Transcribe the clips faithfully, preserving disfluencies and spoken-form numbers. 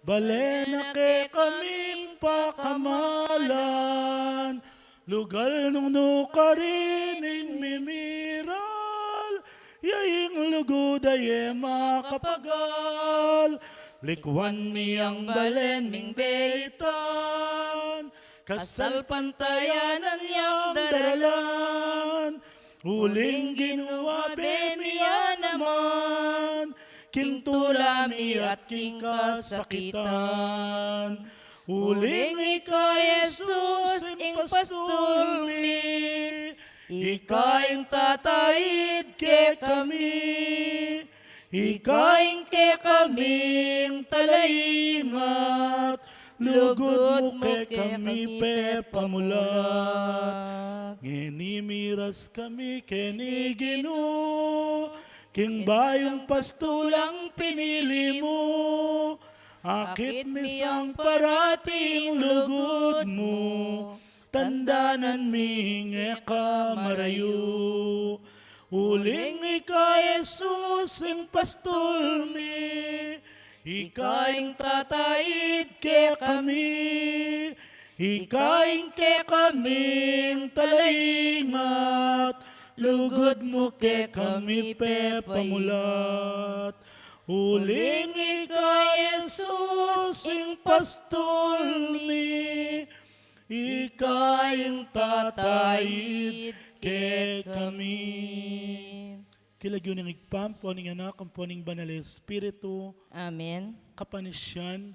Bale na kekaming pakamalan, lugal nung nukarin ing mimiral, ya ing lugud a e makapagal. Likuan mi ing balen ming beitan, kasalpantayanan yang daralan. Uling Ginu, abe mi ya naman king tula mi at king kasakitan. Uling ika, Jesus, ing pastul mi, ika ing tataid kekami, ika ing kekaming talaingat, lugud mu kekami pepamulat. Ngeni miras kami keni Ginu, king bayung pastulang pinili mu, akit mi sang parati ing lugud mu, tandanan mi ing e ka marayu. Uling ika, Jesus, ing pastul mi, ika ing tataid kekami, ika ing kekaming talaingat, lugud mu kekami pepamulat. Uling ika, Jesus, ing pastul mi, ika ing tataid kekami. King lagyu ning Ibpa, ampo ning Anak, ampo ning Banal a Espiritu. Amen. Kapanisian,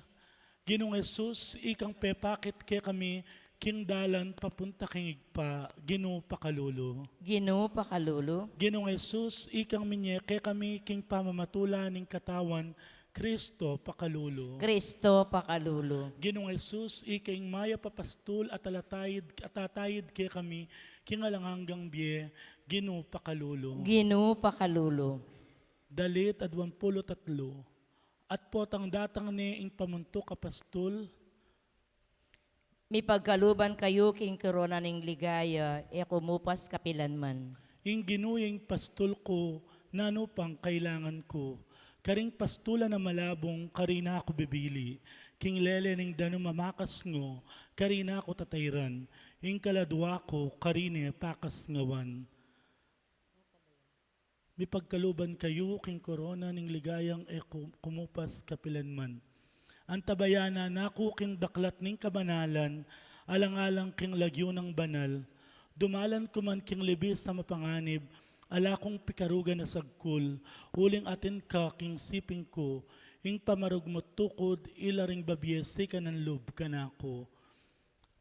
Ginung Jesus, ikang pepakit kekami king dalan papunta king Ibpa, Ginu, pakalulu. Ginu, pakalulu. Ginung Jesus, ikang minye kekami king pamamatula ning katawan, Kristo, pakalulu. Kristo, pakalulu. Ginung Jesus, ika ing mayap a pastul a talataid, a tataid kekami king alang anggang bie, Ginu, pakalulu. Ginu, pakalulu. Dalit a duang pulu't atlu. At potang datang ne ing pamuntuk a pastul, Mipagkaluban kayu king korona ning ligaya, e kumupas kapilanman. Ing Ginu ya ing pastul ku, nanu pang kailangan ku? Karing pastulan a malabung, karin na ku bibili. King lele ning danum a makasngo, karin na ku tatairan. Ing kaladua ku, karin ne pakasngawan. Mipagkaluban kayu king korona ning ligayang e ku-, kumupas kapilanman. Antabayanan na ku king daklat ning kabanalan, alang-alang king lagyu nang banal. Dumalan ku man king libis a mapanganib, ala kung pikarugan a sagkul, uling atin ka king siping ku, ing pamarugmut tukud, ila ring babie sikanan lub kanaku.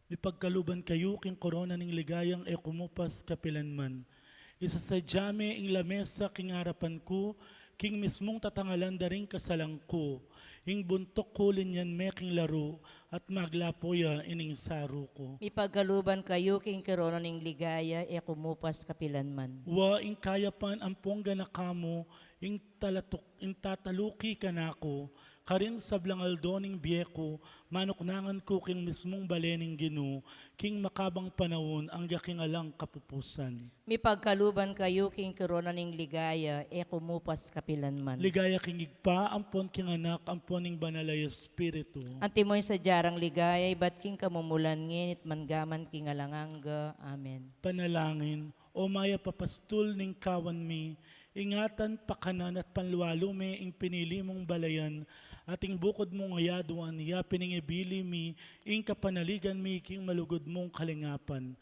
Mipagkaluban kayu king korona ning ligayang e kumupas kapilanman. Isasadya me ing lamesa king arapan ku, king mismung tatangalan da ring kasalang ku. Ing buntuk ku linyan me king laru, at maglapu ya ining saru ku. Mipagkaluban kayu king korona ning ligaya e kumupas kapilanman. Wa ing kayapan ampong ganaka mu, ing talatuk-, ing tataluki kanaku, karin sablang aldo ning bie ku, manuknangan ku king mismung bale ning Ginu, king makabang panaun angga king alang kapupusan. Mipagkaluban kayu king korona ning ligaya, e kumupas kapilanman. Ligaya king Ibpa, ampon king Anak, ampon ning Banal a Espiritu. Antimo ing sadya rang ligaya, ibat king kamumulan, ngeni't manggaman king alang angga. Amen. Panalangin. O mayap a pastul ning kawan mi, ingatan, pakanan at panlualu me ing pinili mung balayan, at ing bukud mung ayaduan, ya pin ing ibili mi, ing kapanaligan mi king malugud mung kalingapan.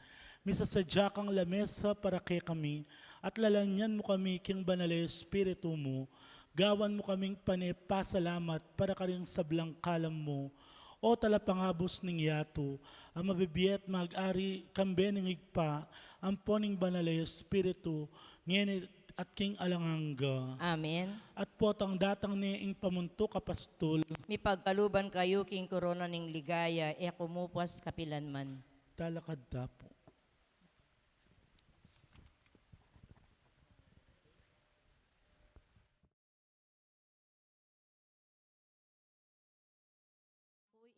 Misasadya kang lamesa para kekami, at lalanyan mu kami king Banal a Espiritu mu, gawan mu kaming pane pasalamat para karing sablang kalam mu, O talapangabus ning yatu, a mabibie at mag-ari kambe ning Ibpa, ampo ning Banal a Espiritu, ngeni at king alang angga. Amen. At potang datang ne ing pamuntuk a pastul. Mipagkaluban kayu king korona ning ligaya, e kumupas kapilanman. Talakad ta pu.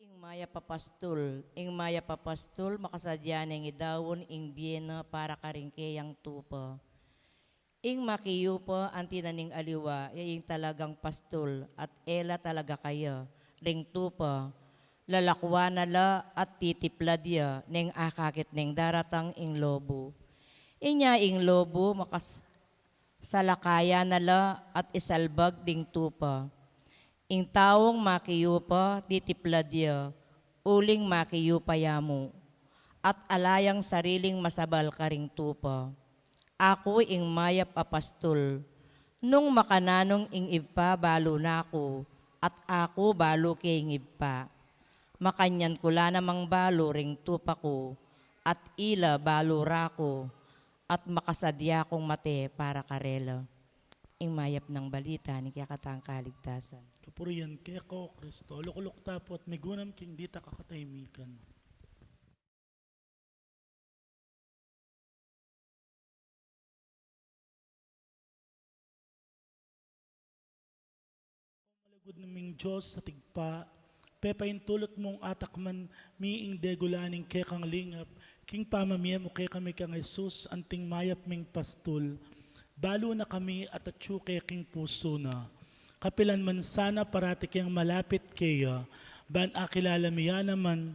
Ing mayap a pastul, ing mayap a pastul, makasadya neng idaun ing bie na para karing keyang tupa. Ing makiyupa anti na ning aliwa, ya ing talagang pastul, at e la talaga kaya, ring tupa, lalakwan na la at titiplad ya neng akakit neng daratang ing lobu. Inya ing lobu makas-, salakayan na la at isalbag ding tupa. Ing taung makiyupa, titiplad ya, uling makiyupa ya mu. At ala yang sariling masabal karing tupa. Aku ing mayap a pastul. Nung makananu ing Ibpa balu na ku, at aku balu ke ing Ibpa. Makanyan ku la namang balu ring tupa ku, at ila balu ra ku, at makasadya kung mate para karela. Ing mayap nang balita ning kekatang kaligtasan. Kapurian keka, O Kristo. Lukluk ta pu at migunam king ditak a katahimikan. Malugud naming Dios at Ibpa, pepaintulut mung atakman mi ing degula ning kekang lingap, king pamamie mu kekami kang Jesus, anting mayap ming pastul. Balu na kami at atyu ke king pusu na. Kapilan man sana parati keng malapit keya, ban akilala mi ya naman,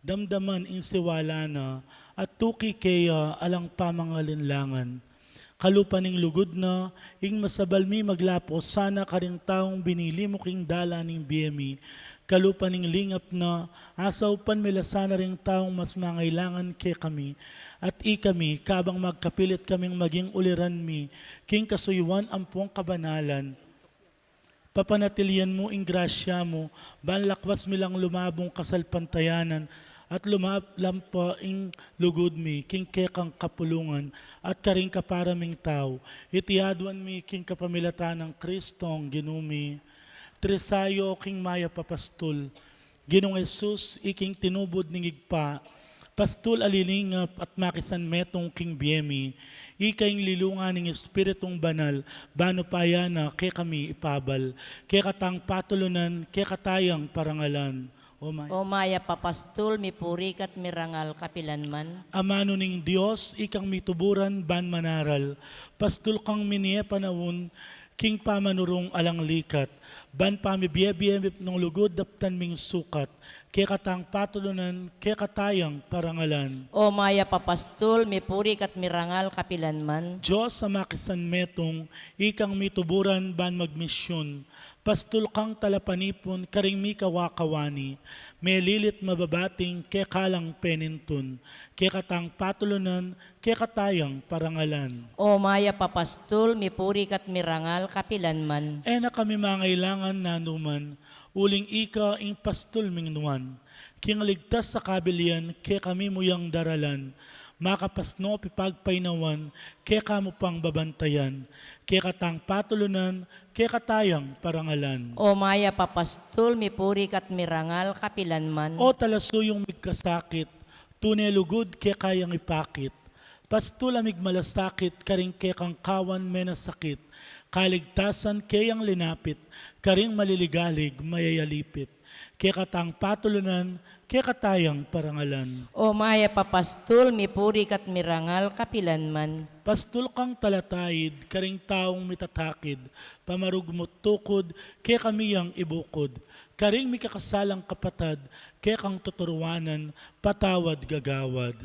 damdaman ing siwala na, at tuki keya alang pamangalinlangan. Kalupa ning lugud na, ing masabal mi maglapo sana karing taung binili mu king dalan ning bie mi. Kalupa ning lingap na, asaupan mi la sana ring taung mas mangailangan kekami. At ikami, kabang magkapilit kaming maging uliran mi, king kasuyuan ampong kabanalan, papanatilian mu ing grasya mu, ban lakwas mi lang lumabung kasalpantayanan, at lumalampa ing lugud mi, king kekang kapulungan, at karing kapara ming tau, iti aduan mi king kapamilatan nang Kristong Ginu mi. Trisayo king mayap a pastul, Ginung Jesus, iking tinubud ning Ibpa, pastul a lilingap at makisanmetung king bie mi, ika ing lilungan ning Espiritung Banal, ban upaya na kekami ipabal, kekatang patulunan, kekatayang parangalan. O may- O mayap a pastul, mipuri ka't mirangal kapilanman. Amanu ning Dios, ikang mituburan ban manaral, pastul kang minie panaun, king pamanurung alang likat, ban pamibie-bie mipnung lugud daptan ming sukat, kekatang patulunan, kekatayang parangalan. O mayap a pastul, mipuri ka't mirangal kapilanman. Dios a makisanmetung, ikang mituburan ban magmisyun, pastul kang talapanipun, karing mikawakawani, melilit mababating, keka lang penintun, kekatang patulunan, kekatayang parangalan. O mayap a pastul, mipuri ka't mirangal kapilanman. E na kami mangailangan nanuman, uling ika ing pastul ming nuan. King ligtas a kabilian, kekami mu yang daralan. Makapasno pipagpainawan, keka mu pang babantayan. Kekatang patulunan, kekatayang parangalan. O mayap a pastul, mipuri ka't mirangal kapilanman. O talasuyung migkasakit, tune lugud keka yang ipakit. Pastul a migmalasakit, karing kekang kawan menasakit, kaligtasan keyang linapit, karing maliligalig mayayalipit, kekatang patulunan, kekatayang parangalan. O mayap a pastul, mipuri ka't mirangal kapilanman. Pastul kang talataid, karing taung mitatakid, pamarugmut tukud, kekami yang ibukud, karing mikakasalang kapatad, kekang tuturuanan, patawad gagawad,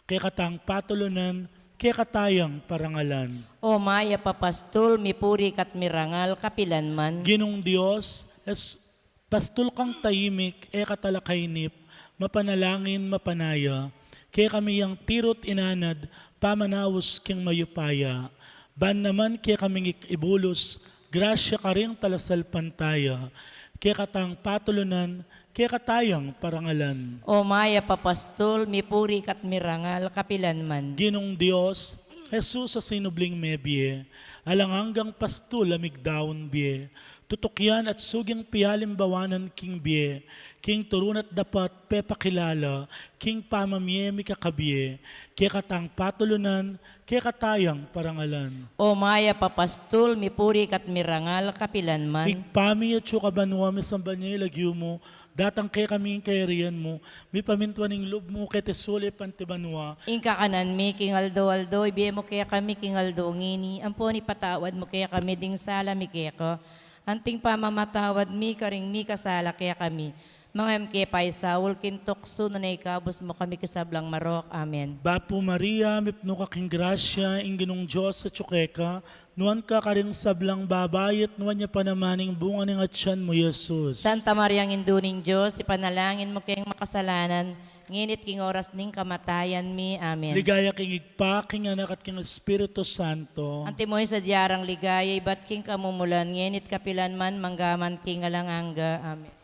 kekatang patulunan, kekatayang parangalan. O mayap a pastul, mipuri ka't mirangal kapilanman. Ginung Dios, es-, pastul kang taimik, e ka talakainip, mapanalangin, mapanaya, kekami yang tiru't inanad, pamanaus king mayupaya, ban naman kekaming ik-, ibulus, grasya karing talasalpantaya, kekatang patulunan, kekatayang parangalan. O mayap a pastul, mipuri ka't mirangal kapilanman. Ginung Dios, Jesus a sinubling mebie, alang anggang pastul a migdaun bie, tutukian at suging pialimbawanan king bie, king turun at dapat pepakilala, king pamamie mikakabie, kekatang patulunan, kekatayang parangalan. O mayap a pastul, mipuri ka't mirangal kapilanman. Ibpa mi, atsu ka banua, misamban ya ing lagyu mu, Datang kekami ing kayarian mu, mipamintuan ing lub mu keti sulip anti banua. Ing kakanan mi king aldo-aldo ibie mu kekami king aldo ngeni, ampon ipatawad mu kekami ding sala mi keka, anting pamamatawad mi karing mikasala kekami. Manga e mu ke paisaul king tuksu, nune ikabus mu kami king sablang marok. Amen. Bapu Maria, mipnu ka king grasya, ing Ginung Dios atyu keka, nuan ka karing sablang babai, at nuan ya pa naman ing bunga ning atyan mu, Jesus. Santa Maria, Indu ning Dios, ipanalangin mu keng makasalanan, ngeni at king oras ning kamatayan mi. Amen. Ligaya king Ibpa, king Anak, at king Espiritu Santo. Antimo ing sadya rang ligaya ibat king kamumulan, ngeni at kapilan man, manggaman king alang angga. Amen.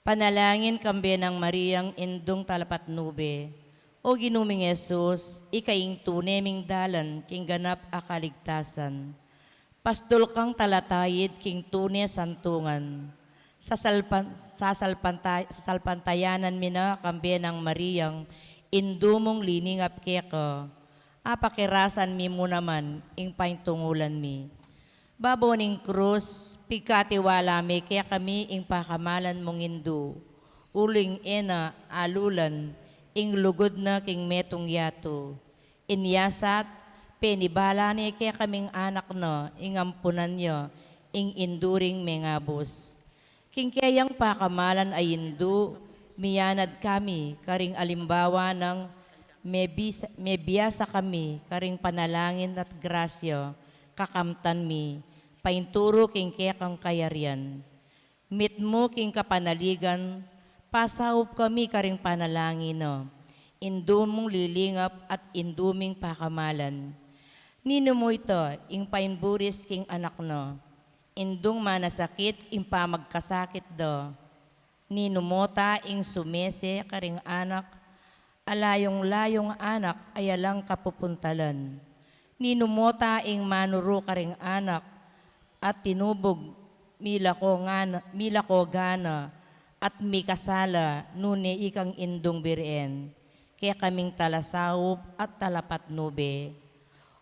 Panalangin kambe nang Mariang Indung Talapatnube. O Ginu ming Jesus, ika ing tune ming dalan king ganap a kaligtasan. Pastul kang talataid king tune santungan. Sasalpan-, sasalpanta-, sasalpantayanan mi na kambe nang Mariang Indu mung liningap keka. Apakirasan mi mu naman ing paintungulan mi. Babo ning krus, pigkatiwala mi kekami ing pakamalan mung Indu, uling e na alulan ing lugud na king metung yatu. Inya sat, penibala ne kekaming anak na ing ampunan ya ing Indu ring mengabus. King keyang pakamalan a Indu, miyanad kami karing alimbawa nang mebisa-, mebiasa kami karing panalangin at grasya, kakamtan mi, painturu king kekang kayarian. Mitmu king kapanaligan, pasaup kami karing panalangin na Indu mung lilingap at Indu ming pakamalan. Ninu mu ita ing paimburis king anak na, Indung manasakit ing pamagkasakit da. Ninu mu ta ing sumese karing anak, alayung-layung anak a alang kapupuntalan. Ninu mu ta ing manuru karing anak, at tinubug milako ngana, milako gana, at mikasala, nune ikang Indung Birhen, kekaming talasaup at talapatnube.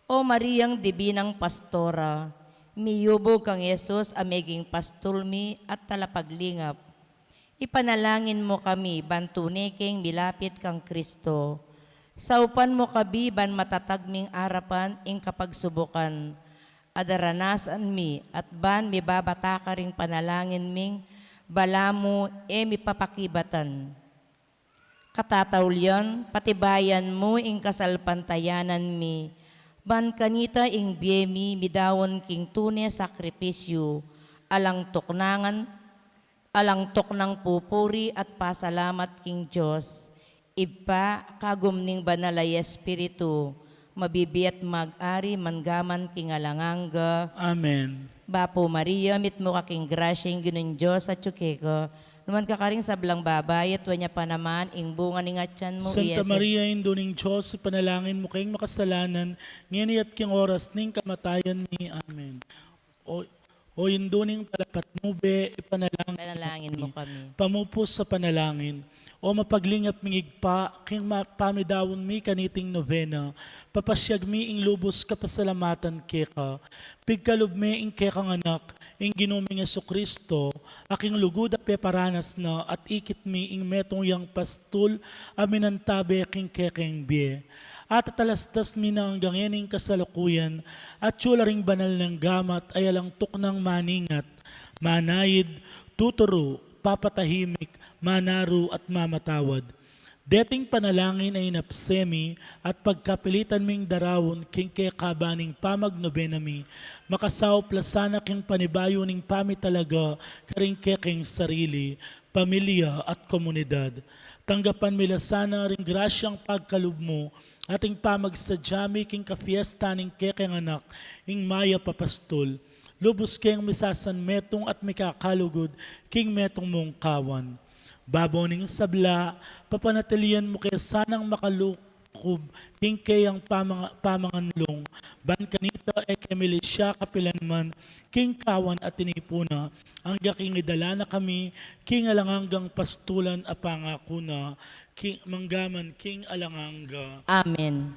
O Mariang Dibinang Pastora, miyubug kang Jesus a meging pastul mi at talapaglingap. Ipanalangin mu kami ban tune keng milapit kang Kristo. Saupan mu kami ban matatag ming arapan ing kapagsubukan a daranasan mi at ban mibabata karing panalangin ming balamu e mipapakibatan. Katataulian, patibayan mu ing kasalpantayanan mi, ban kanita ing bie mi midaun king tune sakripisyu, alang tuknangan, alang tuknang pupuri at pasalamat king Dios, Ibpa, kagum ning Banal a Espiritu, mabibie at mag-ari manggaman king alang angga. Amen. Bapu Maria, mitmu ka king grasya, ing Ginung Dios atyu keka. Nuan ka karing sablang babai, at nuan ya pa naman ing bunga ning atyan mu, Santa Jesus. Maria, Indu ning Dios, ipanalangin mu keng makasalanan, ngeni at king oras ning kamatayan mi. Amen. O, o Indu ning Talapatnube, ipanalangin, ipanalangin mu kami. Pamupus a panalangin. O mapaglingap ming Ibpa, king ma-, pamidaun mi kaniting novena, papasiag mi ing lubus kapasalamatan keka. Pigkalub me ing kekang Anak, ing Ginu ming Jesucristo, a king lugud a peparanas na at ikit mi ing metung yang pastul a minantabe king kekeng bie. At atalastas mi na anggang ngening kasalukuyan, atyu la ring banal nang gamat a alang tuknang maningat, manaid, tuturu, papatahimik, manaru at mamatawad. Deting panalangin a inapse mi at pagkapilitan ming daraun king kekaban ning pamagnobena mi, makasaup la sana king panibayu ning pamitalaga karing kekeng sarili, pamilya at komunidad. Tanggapan mi la sana ring grasyang pagkalub mu, at ing pamagsadya mi king kafiesta ning kekeng Anak, ing Mayap a Pastul. Lubus keng misasanmetung at mikakalugud king metung mung kawan. Babo ning sabla, papanatilian mu ke sanang makalukub king keyang pamanga-, pamanganlung, ban kanita e ke milisya kapilanman king kawan a tinipuna, angga king idala na kami king alang anggang pastulan a pangaku na, king, manggaman king alang angga. Amen.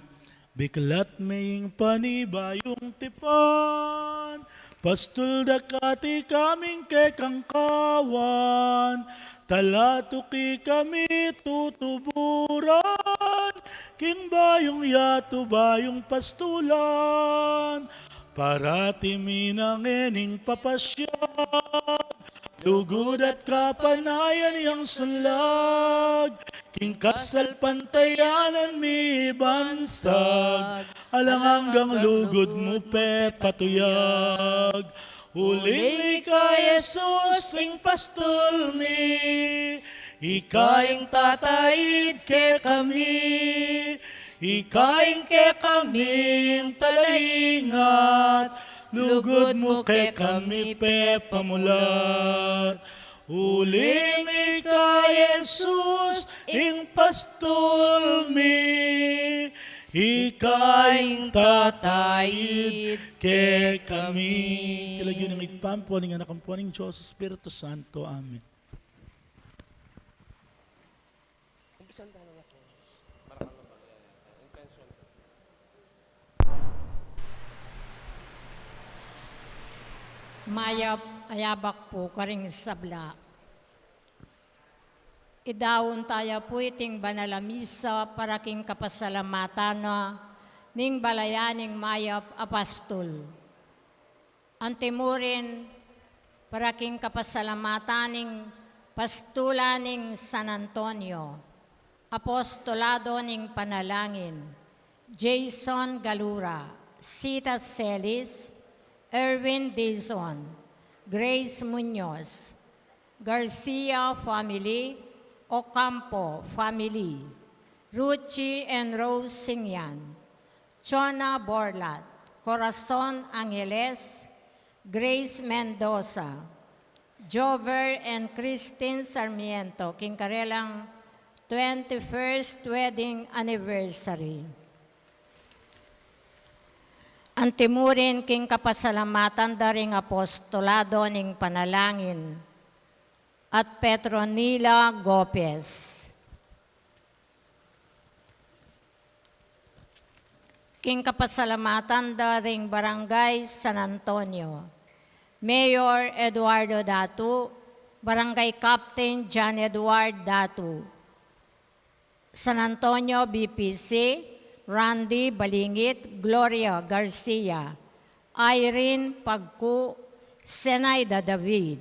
Biklat me ing panibayung tipan, Pastul, dakati kaming kekang kawan, talatuki kami tutuburan, king bayung yatu bayung pastulan, parati mi na ngening papasyag, lugud at kapanayan yang sunlag, king kasalpantayanan mi bansag, alang anggang lugud mu pe patuyag. Uling ika, Jesus, ing pastul mi, ika ing tataid kekami, ika ing kekaming talaingat, lugud mu kekami pe pamulat. Uling ika, Jesus, ing pastul mi, ika ing tataid kekami. King lagyu ning Ibpa, ampo ning Anak, ampo ning Dios Espiritu Santo. Amen. Mayap a yabak pu karing sabla. Idaun taya pu iting banal a misa para king kapasalamatan na ning balayan ning mayap a pastul. Antimurin para king kapasalamatan ning pastulan ning San Antonio, apostolado ning panalangin, Jason Galura, Sita Celis, Erwin Dizon, Grace Muñoz, Garcia family, Ocampo family, Ruchi and Rose Singyan, Chona Borlat, Corazon Angeles, Grace Mendoza, Jover and Christine Sarmiento, king karelang twenty-first wedding anniversary. Antimurin king kapasalamatan da ring apostolado ning panalangin at Petronila Gopez. King kapasalamatan da ring Barangay San Antonio, Mayor Eduardo Datu, Barangay Captain John Edward Datu, San Antonio B P C, Randy Balingit, Gloria Garcia, Irene Pagku, Zenaida David,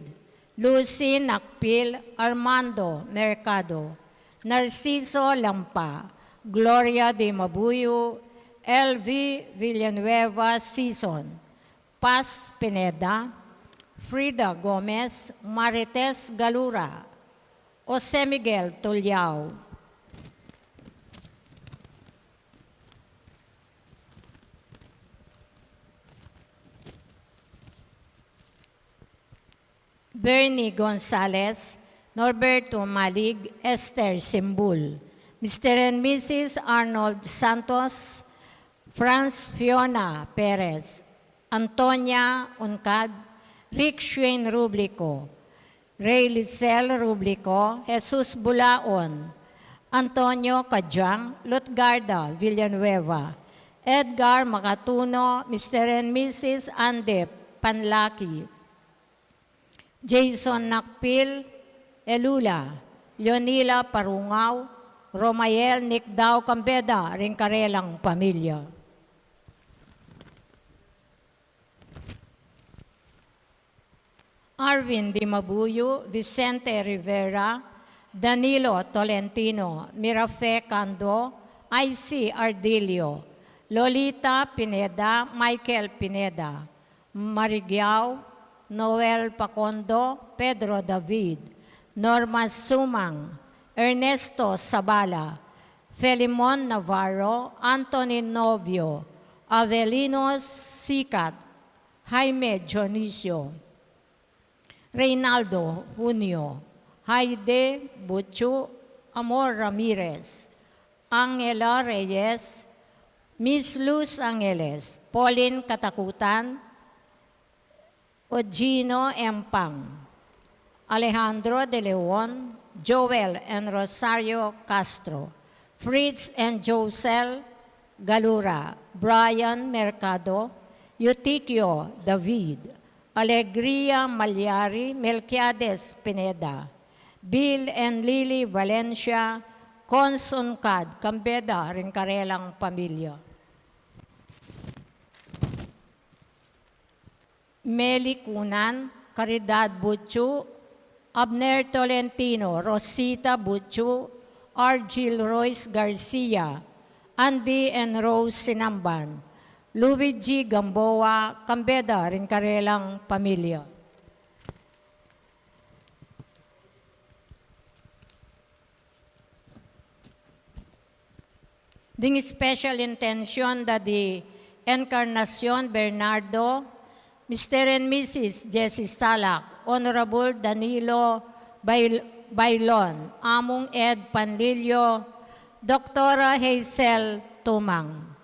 Lucy Nakpil, Armando Mercado, Narciso Lampa, Gloria de Mabuyu, L V Villanueva Sison, Paz Pineda, Frida Gomez, Marites Galura, Jose Miguel Tuliao. Bernie Gonzalez, Norberto Malig, Esther Simbul, Mister and Missus Arnold Santos, Franz Fiona Perez, Antonia Uncad, Rick Shane Rublico, Ray Lizelle Rublico, Jesus Bulaon, Antonio Cadiang, Lutgarda Villanueva, Edgar Macatuno, Mister and Missus Ande Panlaki, Jason Nakpil, Elula, Leonila Parungao, Romael Nicdao Cambeda, ring karelang pamilya. Arvin Dimabuyu, Vicente Rivera, Danilo Tolentino, Mirafe Cando, I C Ardilio, Lolita Pineda, Michael Pineda, Marigiao, Noel Pacondo, Pedro David, Norma Sumang, Ernesto Sabala, Felimon Navarro, Anthony Novio, Avelino Sicat, Jaime Dionisio, Reynaldo Junio, Haide Buchu, Amor Ramirez, Angela Reyes, Miss Luz Angeles, Pauline Katakutan, Ogino Empang, Alejandro De Leon, Joel and Rosario Castro, Fritz and Josel Galura, Brian Mercado, Eutikio David, Alegria Malyari, Melquiades Pineda, Bill and Lily Valencia, Cons Uncad, kambe da ring karelang pamilya. Meli Cunan, Caridad Buchu, Abner Tolentino, Rosita Buchu, Argil Royce Garcia, Andy and Rose Sinamban, Luigi Gamboa, kambe da ring karelang pamilya. Ding special intention da di Encarnacion Bernardo, Mister and Missus Jessie Salak, Honorable Danilo Bail-, Bailon, Among Ed Panlilio, Doktora Hazel Tumang.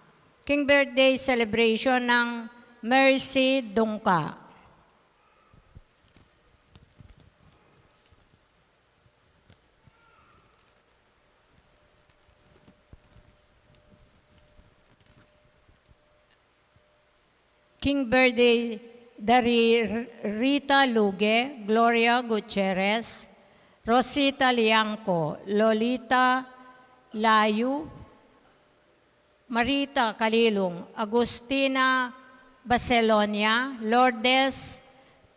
King birthday celebration nang Mercy Dungka. King birthday da ri Rita Luge, Gloria Gutierrez, Rosita Liangco, Lolita Layu, Marita Kalilung, Agustina Bacelonia, Lourdes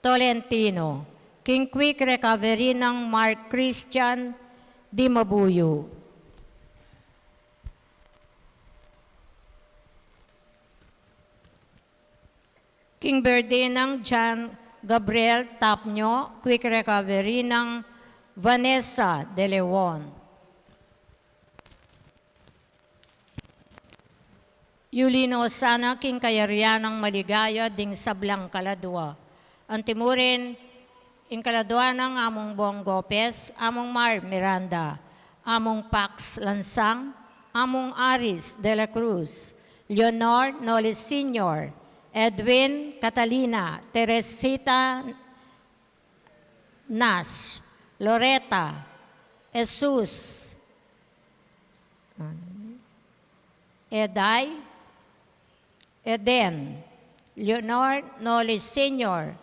Tolentino. King quick recovery nang Mark Christian Dimabuyo. King birthday nang John Gabriel Tapnyo, quick recovery nang Vanessa De Leon. Yuli no sana king kayarian nang maligaya ding sablang kaladua. Antimurin, ing kaladua nang Among Bong Gopez, Among Mar Miranda, Among Pax Lansang, Among Aris de la Cruz, Leonor Nolis Senior, Edwin, Catalina, Teresita Nas, Loreta, Jesus, Eday, Eden, Leonor Nolis Senior,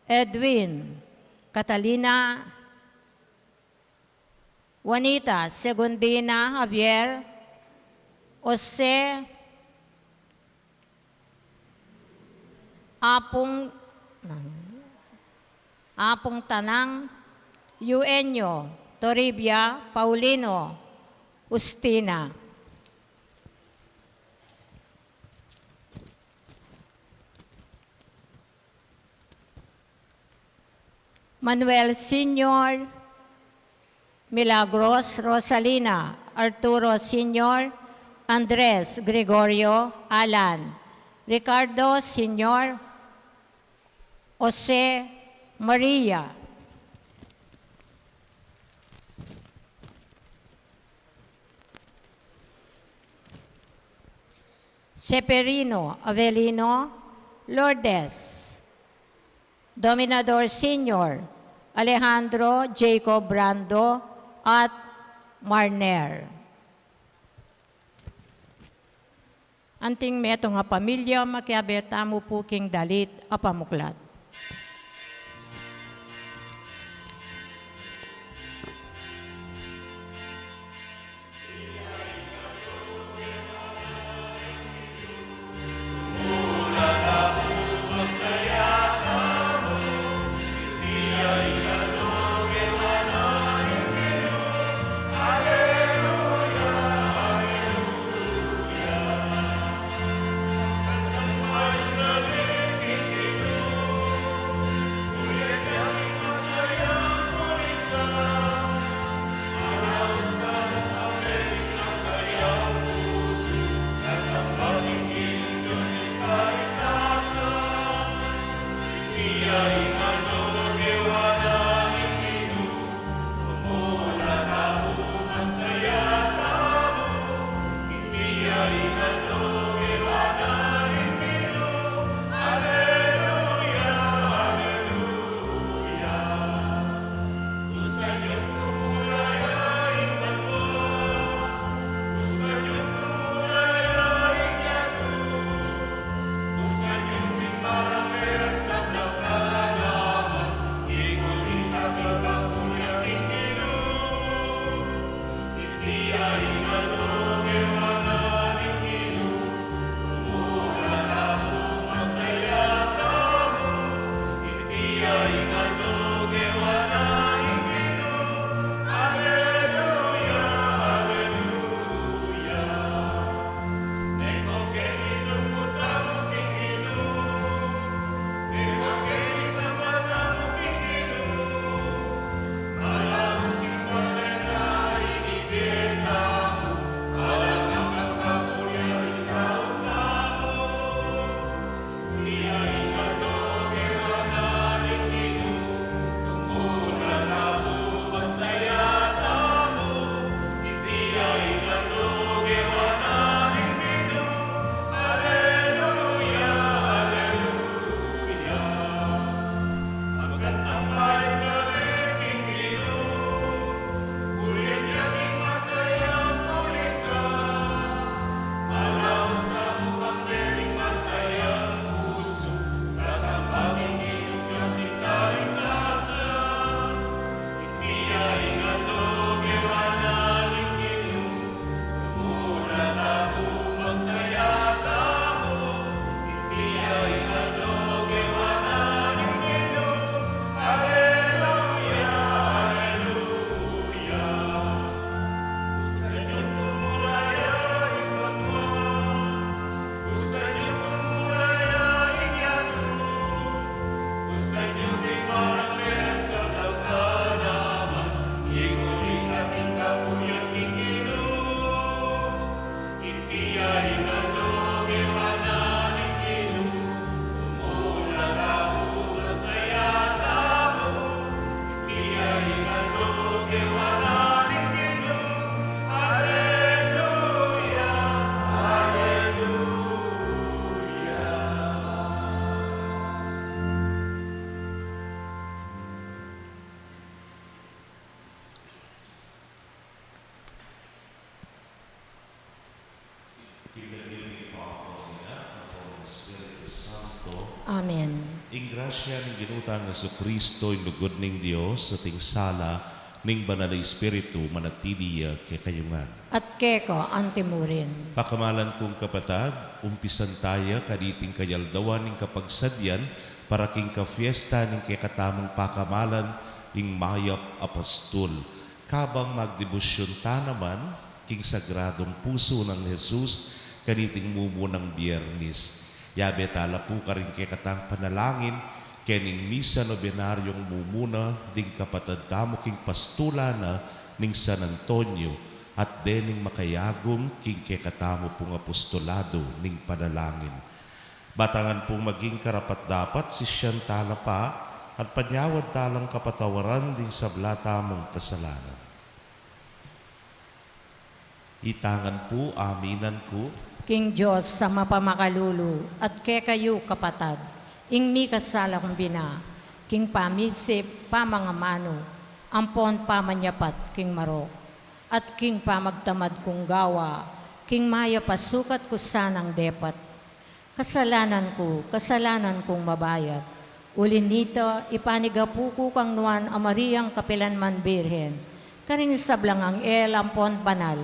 Edwin, Catalina, Juanita, Segundina, Javier, Jose, Apung, Apung Tanang, Eugenio, Toribia, Paulino, Justina. Manuel Senior, Milagros, Rosalina, Arturo Senior, Andres, Gregorio, Alan, Ricardo Senior, Jose, Maria, Seferino, Avelino, Lourdes, Dominador Senior, Alejandro, Jacob, Brando, at Marner. Anting metung a pamilya, makiabe tamu pu king dalit a pamuklat. Amen. Ing grasya ning Ginu tang Jesucristo, ing lugud ning Dios, at ing sala ning Banal a Espiritu, manatili ya kekayu ngan. At keka antimurin. Pakamalan kung kapatad, umpisan taya kaniting kayaldawan ning kapagsadyan para king kafiesta ning kekatamung pakamalan, ing Mayap a Pastul. Kabang magdebosyun ta naman king Sagradong Pusu nang Jesus kaniting mumunang Biyernes, yabe tala pu karing kekatang panalangin kening Misa Nobenaryong mumuna ding kapatad tamu king pastulan na ning San Antonio, at dening makayagum king kekatamu pung apostolado ning panalangin. Ba ta ngan pung maging karapat-dapat, sisian tala pa at panyawad talang kapatawaran ding sabla tamung kasalanan. Ita ngan pu, aminan ku king Dios a mapamakalulu, at kekayu kapatad, ing mikasala kung bina, king pamisip, pamangamanu, ampon pamanyapat king marok, at king pamagtamad kung gawa, king mayap a sukat ku sanang depat. Kasalanan ku, kasalanan kung mabayat. Uli nita, ipanigapu ku kang Nuan a Mariang kapilanman Birhen, karing sablang anghel ampon banal,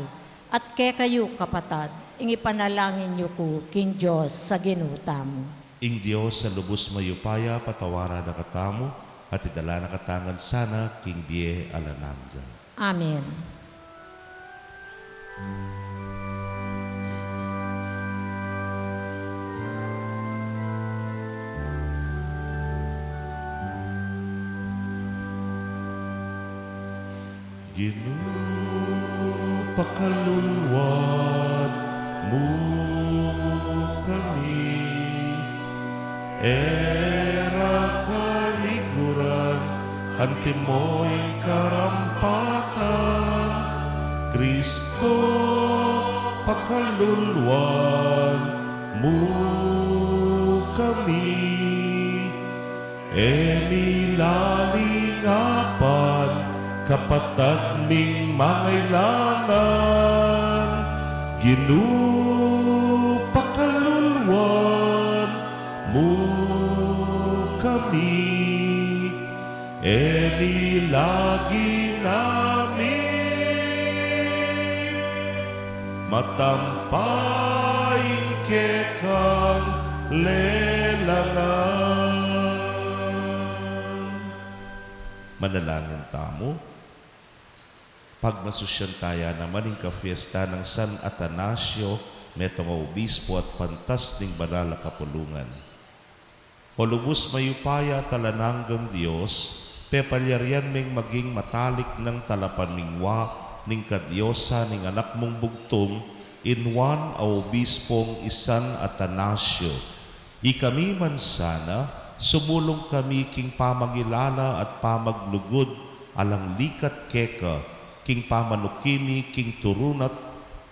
at kekayu kapatad, ing ipanalangin yu ku king Dios a Ginu tamu. Ing Dios a lubus mayupaya patawaran na katamu, at idala na katamu ngan sana king bie alang angga. Amen. Ginu, pakaluluan mu kami. E ra kaliguran, antimo ing karampatan. Kristo, pakaluluan mu kami. E mi lalingapan kapatad ming mangailangan. Ginu, pakaluluan mu kami. E mi lagi namin matampa ing kekang lelangan. Manalangin tamu. Pagmasusyan taya naman ing kafiesta nang San Atanasio, metung a obispo at pantas ning banal a kapulungan. O lubus mayupaya at alang anggang Dios, pepalyarian meng maging matalik nang talapaningwa ning kadiosan ning Anak mung bugtung, i Nuan a Obispong i San Atanasio. Ikami man sana, sumulung kami king pamangilala at pamaglugud alang likat keka, king pamanuki mi king turun at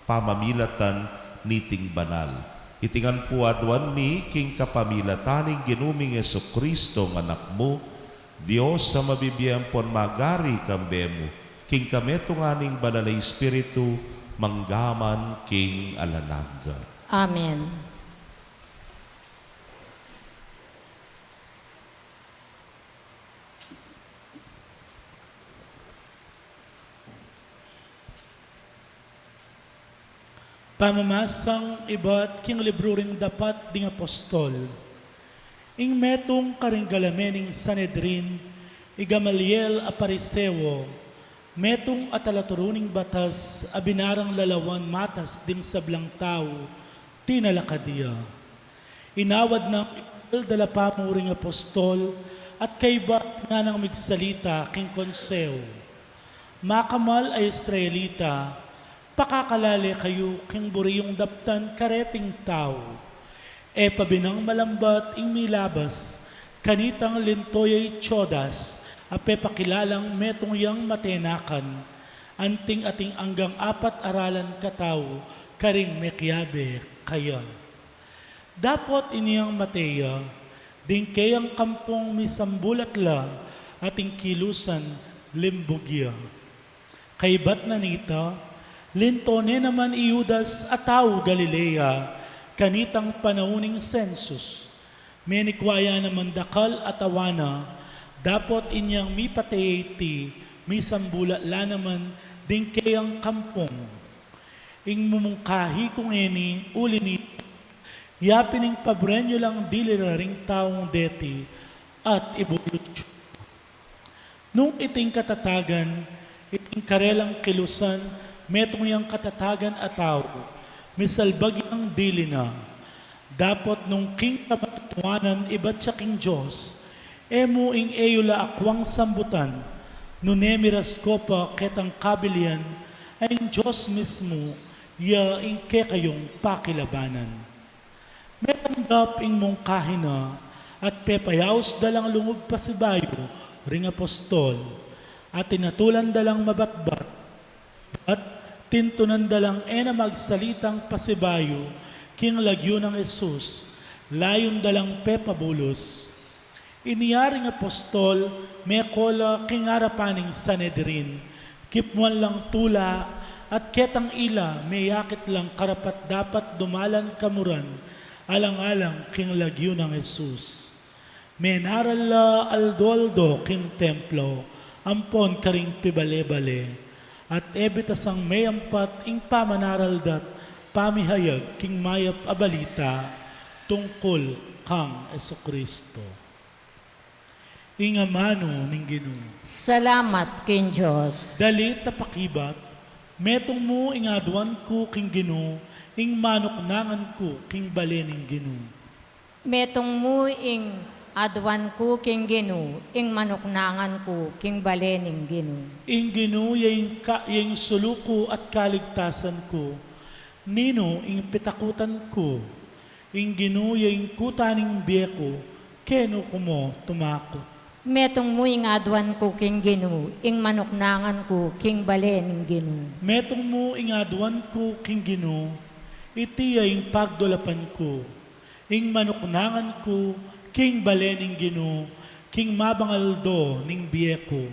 pamamilatan niting banal. Iti ngan pu aduan mi king kapamilatan ning Ginu ming Jesucristo a Anak mu, Dios a mabibie ampon magari kambe mu, king kametungan ning Banal a Espiritu, mangga man king alang angga. Amen. Pamamasang ibat king libru ring Dapat ding Apostol. Ing metung karing galamen ning Sanedrin, i Gamaliel a Pariseo, metung a talaturu ning batas a binarang lalawan matas ding sablang tau, tinalakad ya. Inawad nang dala pamuring apostol at kaibat nganang migsalita king konseho. Makamal a Israelita, pakakalale kayu king buri yung daptan kareting tau. E pa binang malambat ing milabas kanitang linto ya i Teudas a pepakilalang metung yang matenakan, anting ating anggang apat a ralan katau karing mekiabe kaya. Dapot inyang mate ya, ding keyang kampung misambulat la, ating kilusan limbug ya. Kaibat na nita, linto ne naman i Judas a tau Galilea, kanitang panaun ning sensus. Menikwa ya naman dakal a tawanan, dapot inyang mipate ya iti, misambula la naman ding keyang kampung. Ing mumungkahi ku ngeni, uli nita, yapin ing pabren yu lang dili la ring taung deti, at ibulus yu. Nung iting katatagan, iting karelang kilusan, metung yang katatagan a tau, misalbag yang dili na. Dapot nung king kamatuanan ibat ya king Dios, e mu ing e yu la akwang sambutan, nune miras ko pa ketang kabilian, a ing Dios mismu, ya ing kekayung pakilabanan. Metanggap ing mungkahi na, at pepayaus da lang lungub pasibayu ring apostol, at tinatulan da lang mabatbat, at tintunan da lang e na magsalitang pasibayu king lagyu nang Jesus, layun da lang pepabulus. Inya ring apostol, meko la king arapan ning Sanedrin, kipmuan lang tula, at ketang ila, meyakit lang karapat-dapat dumalan kamuran, alang-alang king lagyu nang Jesus. Menaral la aldo-aldo king templo, ampon karing pibale-bale, at e bitasang meyampat ing pamanaral da't pamihayag king mayap a balita tungkul kang Jesucristo. Ing amanu ning Ginu. Salamat king Dios. Dalit a pakibat, metung mu ing aduan ku king Ginu, ing manuknangan ku king bale ning Ginu. Metung mu ing aduan ku king Ginu, ing manuknangan ku king bale ning Ginu. Ing Ginu ya ing ka-, ya ing sulu ku at kaligtasan ku. Ninu ing pitakutan ku? Ing Ginu ya ing kuta ning bie ku, kenu ku mu tumakut? Metung mu ing aduan ku king Ginu, ing manuknangan ku king bale ning Ginu. Metung mu ing aduan ku king Ginu, iti ya ing pagdulapan ku, ing manuknangan ku king bale ning Ginu, king mabangal aldo ning bie ku.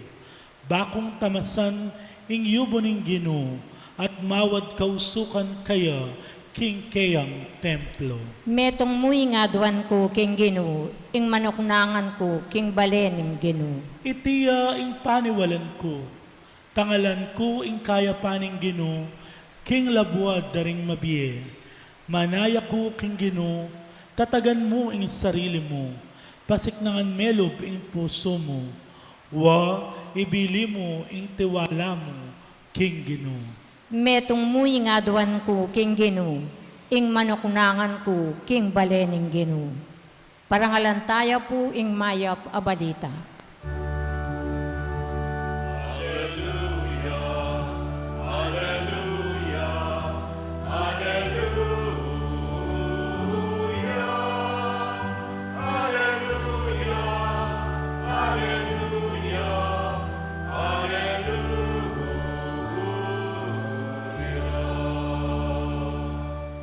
Ba kung tamasan ing yubu ning Ginu, at mawad kausukan kaya king keyang templo. Metung mu ing aduan ku king Ginu, ing manuknangan ku king bale ning Ginu. Iti ya ing paniwalan ku, tangalan ku ing kayapan ning Ginu, king labuad da ring mabie. Manaya ku king Ginu, tatagan mu ing sarili mu, pasiknangan melub ing pusu mu. Wa, ibili mu ing tiwala mu king Ginu. Metung mu ing aduan ku king Ginu, ing manuknangan ku king bale ning Ginu. Parangalan taya pu ing mayap a balita. Aleluya, aleluya, aleluya, aleluya, aleluya, aleluya.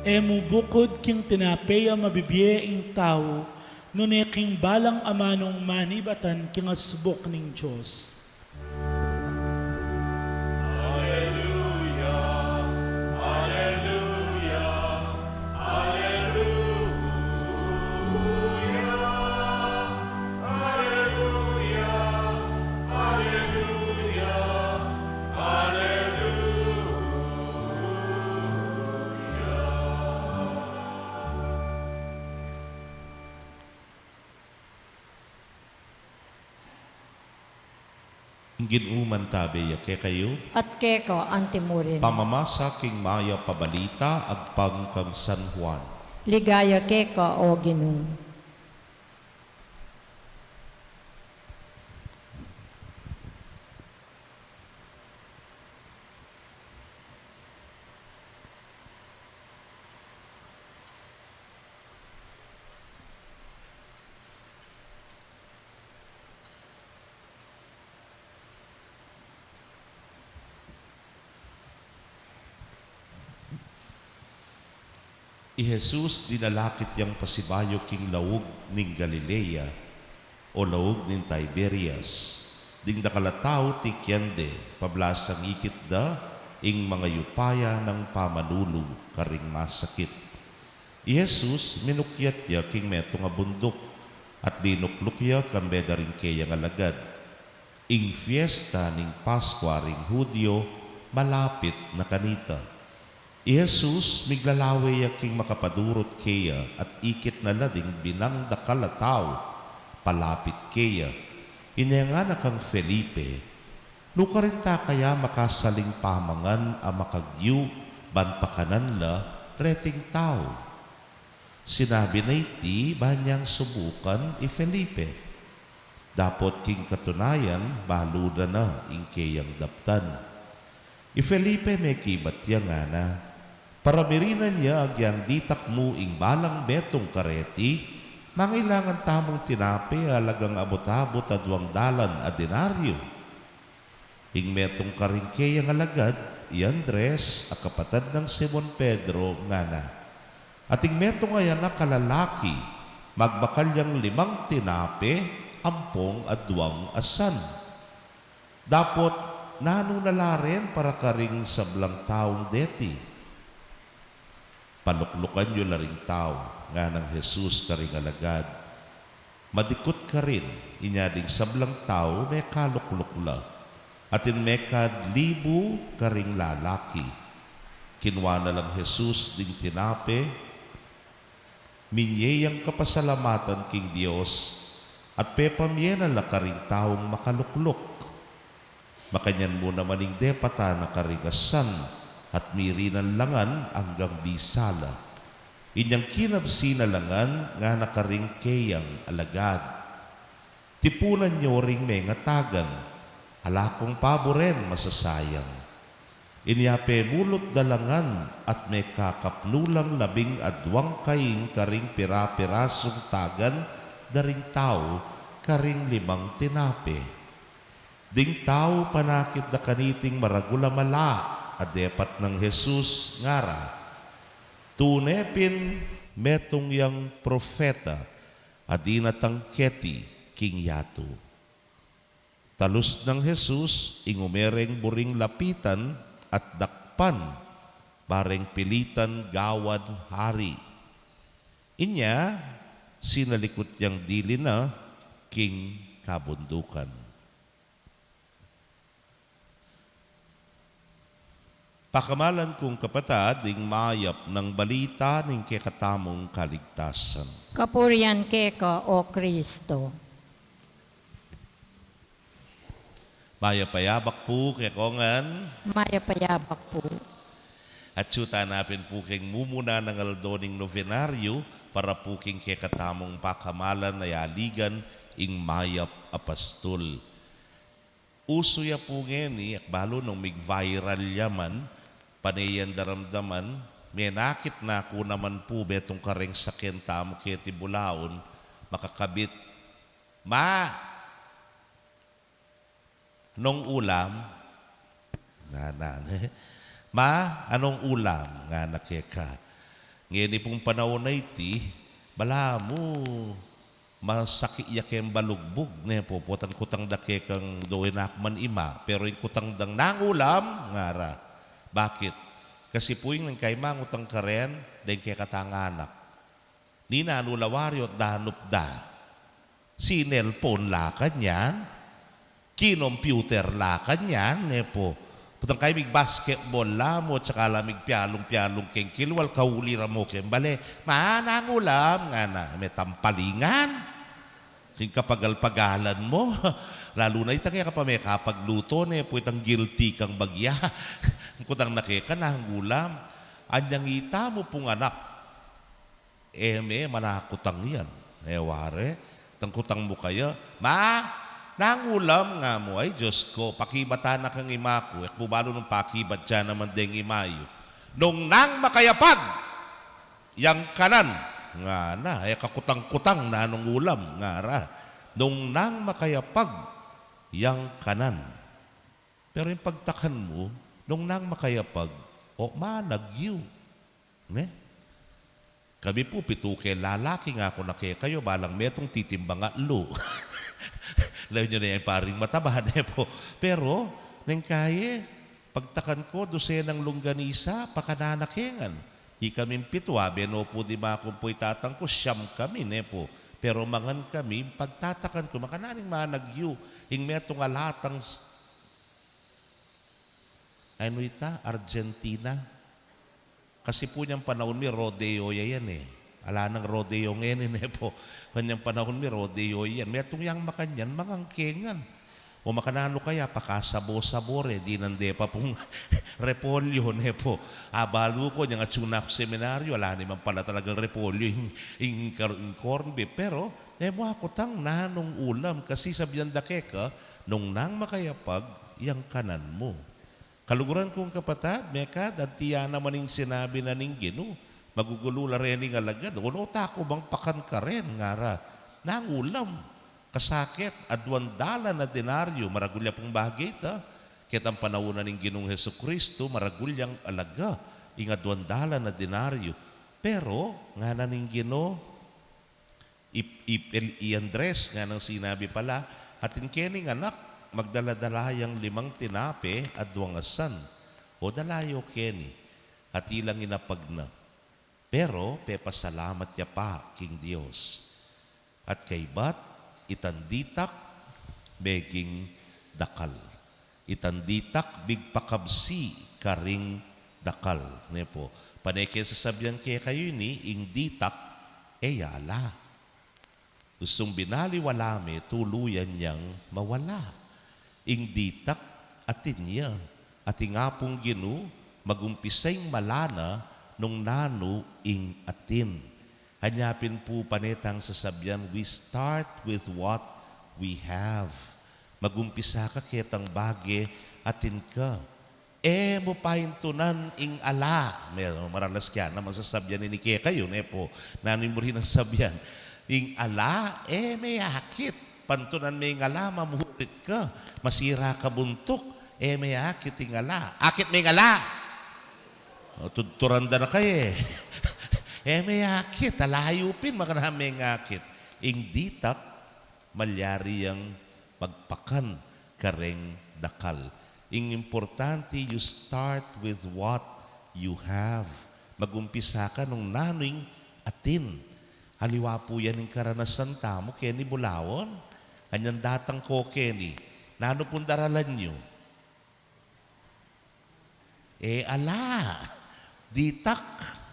E mu bukud king tinape a mabibie ing tau, nune king balang amanung manibatan king asbuk ning Dios. Aleluya, aleluya, aleluya, aleluya, aleluya, aleluya. Ing Ginu mantabe ya kekayu. At keka antimurin. Pamamasa king mayap a balita agpang kang San Juan. Ligaya keka, O Ginu. I Jesus dinalakit yang pasibayu king laug ning Galilea, o laug ning Tiberias. Ding dakal a tau tikiende, pablasang ikit da ing mangayupaya nang pamanulu karing masakit. I Jesus minukyat ya king metung a bunduk, At dinukluk ya kambe da ring keyang alagad. Ing fiesta ning Paskua ring Judio malapit na kanita. I Jesus, miglalawe ya king makapadurut keya at ikit na la ding binang dakal a tau palapit keya. Inya ngana kang Felipe, "Nukarin ta kaya makasaling pamangan a makagyu ban pakanan la reting tau?" Sinabi na iti ban yang subukan i Felipe. Dapot king katunayan, balu da na ing keyang daptan. I Felipe mekibat ya ngana, "Paramirinan ya agyang ditak mu ing balang metung kareti, mangailangan tamung tinape a alagang abut-abut a duang dalan a denaryo." Ing metung karing keyang alagad, i Andres, a kapatad nang Simon Pedro, ngana, "Ating metung a anak a lalaki, magbakal yang limang tinape ampong aduang asan. Dapot nanu na la ren para karing sablang taung deti?" "Paluklukan yu la ring tau," nganang Jesus karing alagad. Madikut karin, inya ding sablang tau mekalukluk la. Atin mekad libu karing lalaki. Kinua na lang Jesus ding tinape, minye yang kapasalamatan king Dios, at pepamye na la karing taung makalukluk. Makanyan mu naman ing depatan a karing asan, at mirinan la ngan anggang bisa la. Inyang kinabsi na la ngan, ngana karing keyang alagad, "Tipunan yu ring mengatagan, ala kung paburen masasayang." Inya pemulut da la ngan at mekakapnu lang labing aduang kaing karing pira-pirasung tagan da ring tau karing limang tinape. Ding tau panakit da kaniting maragul a mala a depat nang Jesus, ngara, "Tune pin metung yang propeta a dinatang keti king yatu." Talus nang Jesus ing ume reng buring lapitan at dakpan, bareng pilitan gawan hari. Inya sinalikut yang dili na king kabundukan. Pakamalan kung kapatad, ing mayap nang balita ning kekatamung kaligtasan. Kapurian keka, O Kristo. Mayap a yabak pu kekongan. Mayap a yabak pu. At atyu tana pin pu king mumuna nang aldo ning novenario, para pu king kekatamung pakamalan a yaligan ing mayap a pastul. Usu ya pu ngeni, at balu nung mig-viral ya man, pane yang daramdaman, menakit na ku naman pu betung kareng saken tamu keti bulaun, makakabit, "Ma, anong ulam?" Ngana, ne? "Ma, anong ulam?" ngana keka. Ngeni pung panaun a iti, balamu masakit ya keng balugbug, ne pu, potang kutang da kekang doe na ku man ima, pero ing kutang dang, "Nang ulam?" ngara. Bakit? Kasi pu ing nung kaybat ngutang karen, deng kekatang anak, ninanu la wari, o danup da. Sinelpon la kanyan, kinomputer la kanyan, ne pu. Potang kaybat mig-basketball la mu, at saka la migpialung-pialung keng kilwal, kauli ra mu keng bale, "Ma, nang ulam?" ngana, metampalingan. King kapagal-pagalan mu, lalu na itang e ka pa mekapagluto, ne pu, itang guilty kang bagya. Kutang na keka, "Nang ulam?" Anyang ita mu pung anak, e me manakutang yan. E wari, tang kutang mu kaya, "Ma, nang ulam?" nga mu, "Ay, Diyos ko, pakibatan na kang ima ku." E ku balu nung pakibat ya naman deng ima yu. "Nung nang makayapag yang kanan," ngana, e ka kutang-kutang, "Nanung ulam?" ngara. "Nung nang makayapag yang kanan." Pero ing pagtakan mu, "Nung nang makayapag o managyu?" Ne? Kami pu, pitu keng lalaki, nga ku na kekayu, balang metung titimbang atlu. Lawen yu na yang paring mataba, ne pu. Pero neng kaye, pagtakan ku, dusenang longganisa, pakanan na ke ngan. Ikaming pitu, abe no pu, dima ku pu, i tatang ku, siyam kami, ne pu. Pero mangan kami, pagtatakan ku, makananu ing managyu, ing metung ala tang s-, ano ita, Argentina? Kasi pu inyang panaun mi, rodeo ya yan e. Ala nang rodeo ngeni, ne pu. Inyang panaun mi, rodeo yan. Metung yang makanyan, mangan ke ngan. O makananu kaya, pakasabo-sabo re, dinan de pa pung repolyo, ne pu. Abalu ku, inyang atsu na ku seminaryo, ala naman pala talagang repolyo ing, ing kar-, ing corned beef. Pero, e mu akutang nanung ulam, kasi sabian da keka, nung nang makayapag, yang kanan mu. Kaluguran kung kapatad, mekad, anti ya naman ing sinabi na ning Ginu, magugulu la rening alagad, o no, taku bang pakan karen, ngara, nang ulam, kasakit, aduang dalan a denaryo, maragul ya pung bage ita, ketang panaun na ning Ginung Jesucristo, maragul yang alaga, ing aduang dalan a denaryo. Pero, ngana ning Ginu, I, i, el, i Andres, nganang sinabi pala, atin keni ing anak, magdala-dala yang limang tinape at duang asan. O dala yu keni, at ilang inapag na. Pero pepasalamat ya pa king Dios. At kaybat, itang ditak, meging dakal. Itang ditak, migpakabsi karing dakal. Ne pu. Pane ke sasabian kekayu ini, ing ditak, e ya ala. Ustung binaliwala me, tuluyan yang mawala. Ing ditak, atin ya. At ing Apung Ginu, magumpisa ing mala na, nung nanu ing atin. Anya pin pu pane tang sasabian, we start with what we have. Magumpisa ka ketang bage atin ka. E mu paintunan ing ala. Me-, maralas kaya na masasabian ini kekayu, ne pu. Nanu ing buri nang sabian? Ing ala, e me akit. Pantunan me ing ala, mamurit ka. Masira ka buntuk. E me akit ing ala. Akit me ing ala. O, tudturan da na kaya e. E me akit, alayu pin, makananu me akit. Ing ditak, malyari yang magpakan kareng dakal. Ing importante, you start with what you have. Magumpisa ka nung nanu ing atin. Aliwa pu yan ing karanasan tamu, keni bulawan. Anyang datang ko keni. Nanu pung daralan yu? E ala, ditak,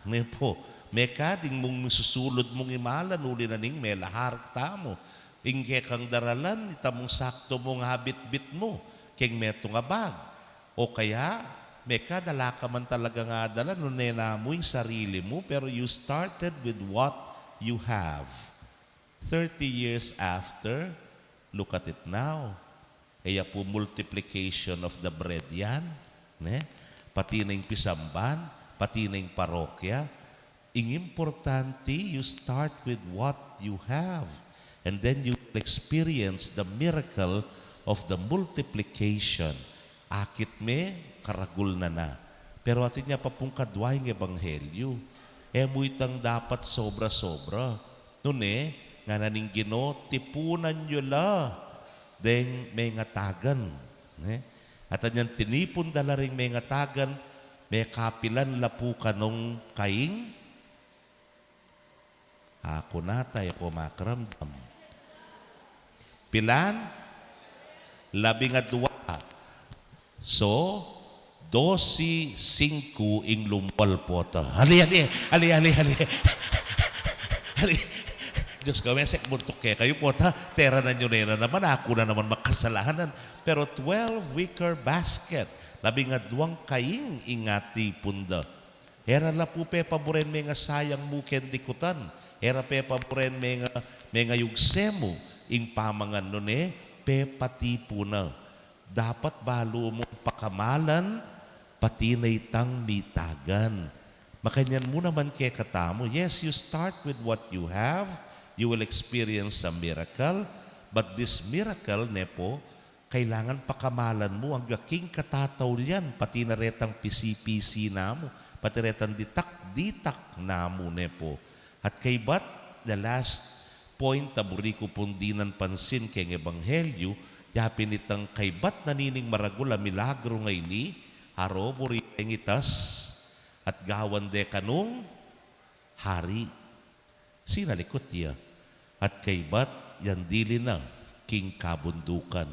ne pu. Mekad ing mung susulud mung imalan, uli na ning melahar tamu. Ing kekang daralan, ita mung saktu mung abitbit mu keng metung a bag. O kaya, mekad ala ka man talagang adala, nune na mu ing sarili mu, pero you started with what you have. Thirty years after, look at it now. E ya pu multiplication of the bread yan, ne? Pati na ing pisamban, pati na ing parokya. Ing importante, you start with what you have, and then you will experience the miracle of the multiplication. Akit me, karagul na na. Pero atin ya pa pung kadwa ing ebanghelyu. E mu itang dapat sobra-sobra. Nune, ngana ning Ginu, tipunan yu la deng mengatagan. Ne? At anyang tinipun da la ring mengatagan, mekapilan la pu kanung kaing? Aku na, e ku makaramdam. Pilan? Labingadwa. So, dose singku ing lumwal, pota. Ali, ali, ali, ali, ali. Ali. Diyos ko, mesek buntuk kekayu, pota. Teranan yu ne na naman, aku na naman makasalanan. Pero twelve wicker basket, labingadwang kaing ing atipun da. E ra la pu pepaburen mengasayang mu keng dikutan. E ra pepaburen menga, mengayugse mu ing pamangan, nune, pepatipun na. Dapat balu mung pakamalan, pati na itang mitagan. Makanyan mu naman kekatamu. Yes, you start with what you have, you will experience a miracle, but this miracle, ne pu, kailangan pakamalan mu angga king katataulian, pati na retang pisi-pisi namu, pati retang ditak-ditak namu, ne pu. At kaybat, the last point a buri ku pung dinan pansin keng ebanghelyu, yapin itang kaybat na nining maragul a milagru ngeni, aro buri deng itas, at gawan de kanung hari. Sinalikut ya. At kaybat, yan dili na king kabundukan.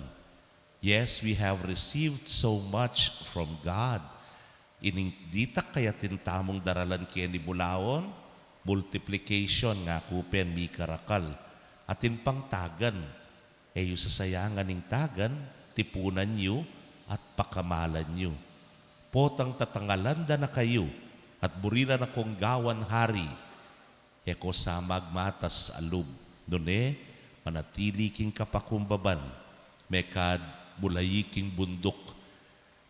Yes, we have received so much from God. Ining ditak kayatin tamung daralan keni bulawan, multiplication, ngaku pen mikarakal. Atin pang tagan, e yu sasayangan ing tagan, tipunan yu at pakamalan yu. Potang tatangalan da na kayu, at buri la na kong gawan hari, e ko sa magmatas a lub, nune, manatili king kapakumbaban, mekad mulayi king bunduk.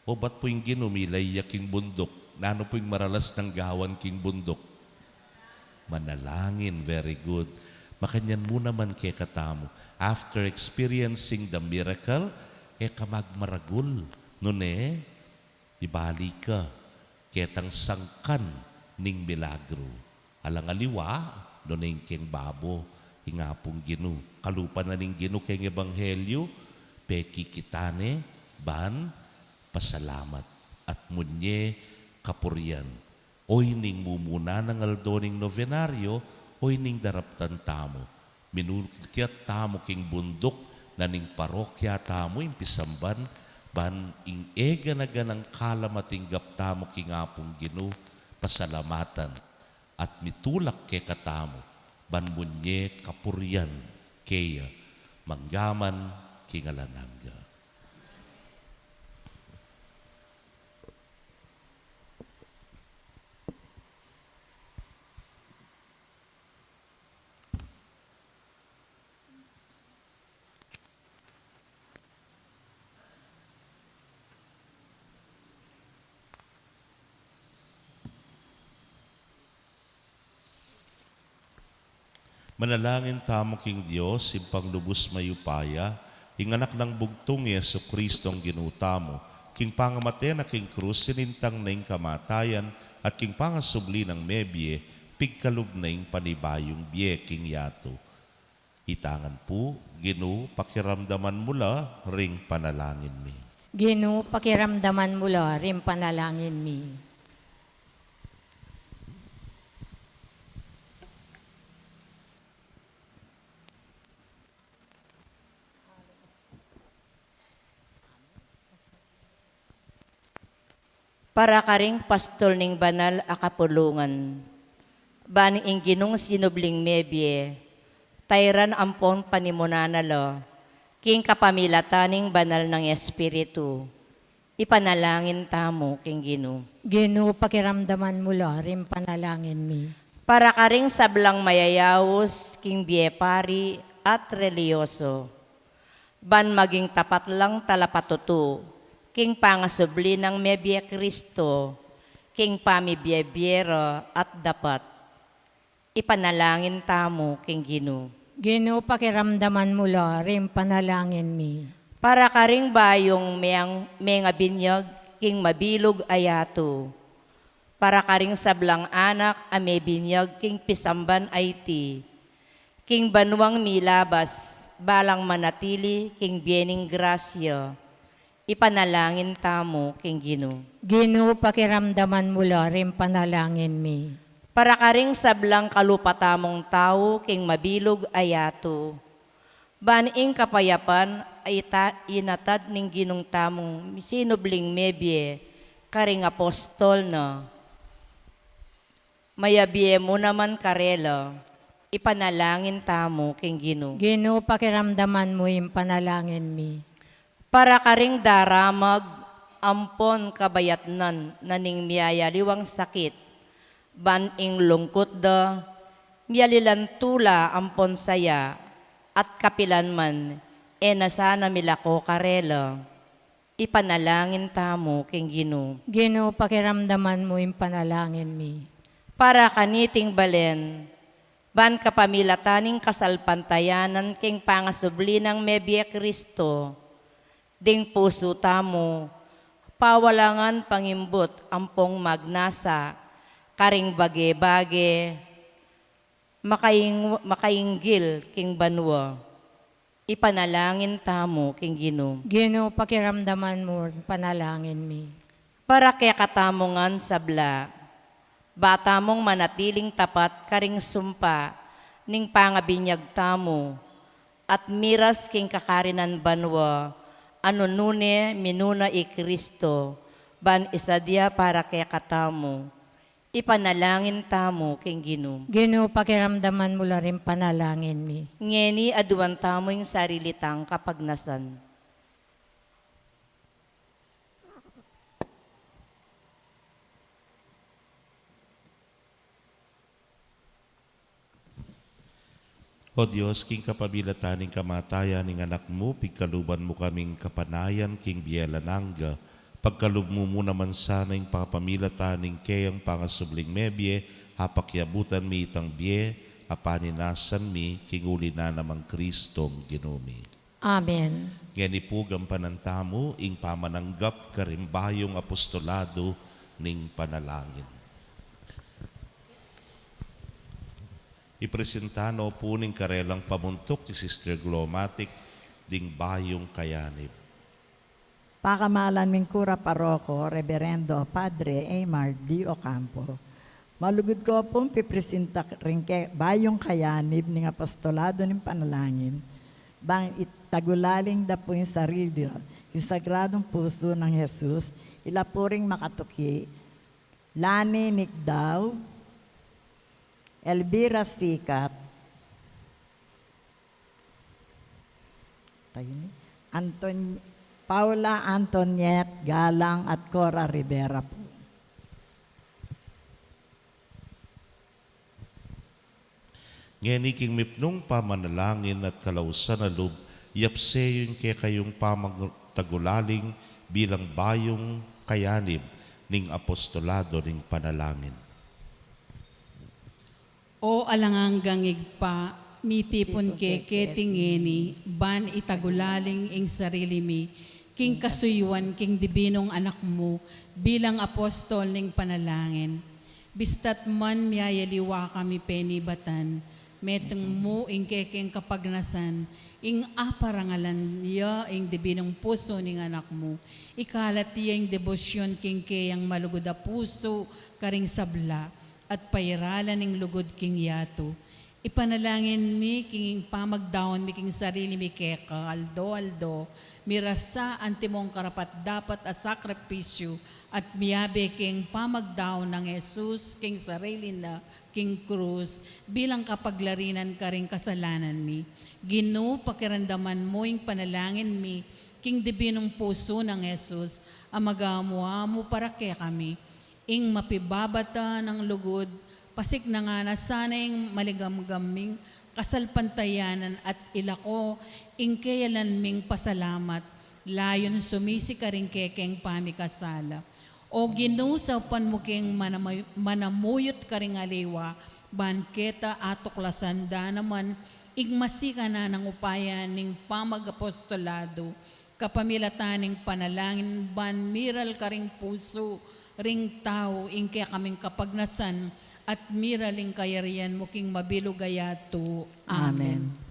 O bat pu ing Ginu milayi ya king bunduk? Nanu pu ing maralas nang gawan king bunduk? Manalangin, very good. Makanyan mu naman kekatamu. After experiencing the miracle, e ka magmaragul, nune? Ibalik ka ketang sangkan ning milagru. Alang aliwa, nune ing keng babo, ing Apung Ginu. Kalupa na ning Ginu keng ebanghelyu, pekikita ne, ban pasalamat. At munye kapurian. Oyni ing mumuna nang aldo ning novenario, oyni ing daraptan tamu. Minukyat tamu king bunduk na ning parokya tamu, ing pisamban, ban ing eganaganang kalam a tinggap tamu king Apung Ginu, pasalamatan, at mitulak kekatamu, ban munye kapurian keya, manggaman king alang angga. Manalangin tamu king Dios, Ibpang lubus mayupaya, ing Anak nang bugtung, i Jesucristo a Ginu tamu, king pangamate na king krus, sinintang na ing kamatayan, at king pangasubli nang mebie, pigkalub na ing panibayung bie king yatu. Ita ngan pu, Ginu, pakiramdaman mu la ring panalangin mi. Ginu, pakiramdaman mu la ring panalangin mi. Para karing pastul ning banal a kapulungan, ban ing Ginung sinubling mebie, tairan ampon panimunan na la, king kapamilatan ning banal nang Espiritu. Ipanalangin tamu king Ginu. Ginu, pakiramdaman mu la ring panalangin mi. Para karing sablang mayayaus king bie pari at reliyoso, ban maging tapat lang talapatutu king pangasubli nang mebie Kristo, king pamibie-bie ra at dapat. Ipanalangin tamu king Ginu. Ginu, pakiramdaman mu la ring panalangin mi. Para karing bayung meng-, mengabinyag king mabilug a yatu. Para karing sablang anak a mebinyag king pisamban a iti, king banuang milabas, balang manatili king bie ning grasya. Ipanalangin tamu king Ginu. Ginu, pakiramdaman mu la ring panalangin mi. Para karing sablang kalupa tamung tau king mabilug a yatu, ban ing kapayapan a ita-, inatad ning Ginung tamung sinubling mebie karing apostol na, mayabie mu naman karela. Ipanalangin tamu king Ginu. Ginu, pakiramdaman mu ing panalangin mi. Para karing daramag ampon kabayatnan na ning miyayaliwang sakit, ban ing lungkut da, miyalilan tula ampon saya, at kapilan man, e na sana milako karela. Ipanalangin tamu king Ginu. Ginu, pakiramdaman mu ing panalangin mi. Para kaniting balen, ban kapamilatan ning kasalpantayanan king pangasubli nang mebie Kristo, ding pusu tamu, pawalangan pangimbut ampong magnasa, karing bage-bage, makaing-, makainggil king banua. Ipanalangin tamu king Ginu. Ginu, pakiramdaman mu ing panalangin mi. Para kekatamu ngan sabla, ba tamung manatiling tapat karing sumpa ning pangabinyag tamu, at miras king kakarinan banua, a nune minuna i Kristo, ban isadya para kekatamu. Ipanalangin tamu king Ginu. Ginu, pakiramdaman mu la ring panalangin mi. Ngeni aduan tamu ing sarili tang kapagnasan. O Dios, king kapamilatan ning kamatayan ning Anak mu, pigkaluban mu kaming kapanayan king bie alang angga. Pagkalub mu mu naman sana ing kapamilatan ning keyang pangasubling mebie, apakiabutan mi itang bie a paninasan mi king uli na namang Kristong Ginu mi. Amen. Ngeni pu, gampanan tamu ing pamananggap karing bayung apostolado ning panalangin. Ipresenta no pu ning karelang pamuntuk i Sister Glomatic ding bayung kayanib. Pakamalan ming kura paroko, Reberendo Padre Aymar D. Ocampo, malugud ko pung pipresenta ring ke-, bayung kayanib ning apostolado ning panalangin, bang itagulaling da pu ing sarili king sagradung pusu nang Jesus, ila pu ring makatuki, Lani Nicdao, Elvira Sikat, Anton-, Paula Antoniet Galang at Cora Rivera pu. Ngeni king mipnung pamanalangin at kalausan a lub, yapse yu ing kekayung pamagtagulaling bilang bayung kayanib ning apostolado ning panalangin. O alang anggang Ibpa, mitipun ke keti ngeni, ban itagulaling ing sarili mi king kasuyuan king dibinung Anak mu bilang apostol ning panalangin. Bista't man miyayaliwa kami penibatan, metung mu ing kekeng kapagnasan, ing aparangalan ya ing dibinung pusu ning Anak mu, ikalat ya ing debosyon king keyang malugud a pusu karing sabla, at pairalan ing lugud king yatu. Ipanalangin mi king pamagdaun mi king sarili mi keka aldo-aldo, mirasa antimong karapat-dapat a sakripisyu at miyabe king pamagdaun nang Jesus king sarili na king krus bilang kapaglarinan karing kasalanan mi. Ginu, pakiramdaman mu ing panalangin mi king dibinung pusu nang Jesus a magamu-amu para kekami. Ing mapibabata nang lugud, pasiknangan na sana ing maligamgam ming kasalpantayanan at ilako ing keyalan ming pasalamat, layun sumisi karing kekeng pamikasala. O Ginu, saupan mu keng manamay-, manamuyut karing aliwa, ban keta atuklasan da naman ing masikan nang upaya ning pamagapostolado, kapamilatan ning panalangin ban miral karing pusu ring tau ing kekaming kapagnasan at miral ing kayarian mu king mabilug a yatu. Amen. Amen.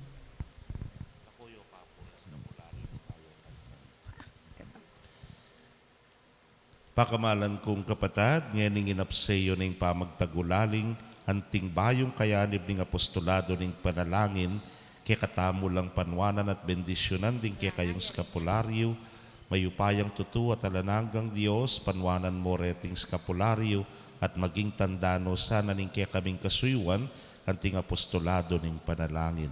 Pakamalan kung kapatad, ngening inapse yu ning pamagtagulaling anting bayung kayanib ning apostolado ning panalangin, kekatamu lang panuanan at bendisyunan ding kekayung skapularyu. Mayupayang tutu at alang anggang Dios, panuanan mu reting skapularyu at maging tanda no sana ning kekaming kasuyuan anting apostolado ning panalangin.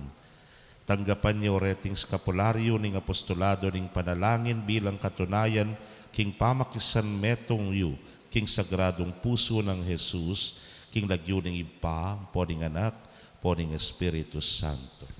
Tanggapan yu reting skapularyu ning apostolado ning panalangin bilang katunayan king pamakisan metung yu king sagradung pusu nang Jesus, king lagyu ning Ibpa, ampo ning Anak, ampo ning Espiritu Santo.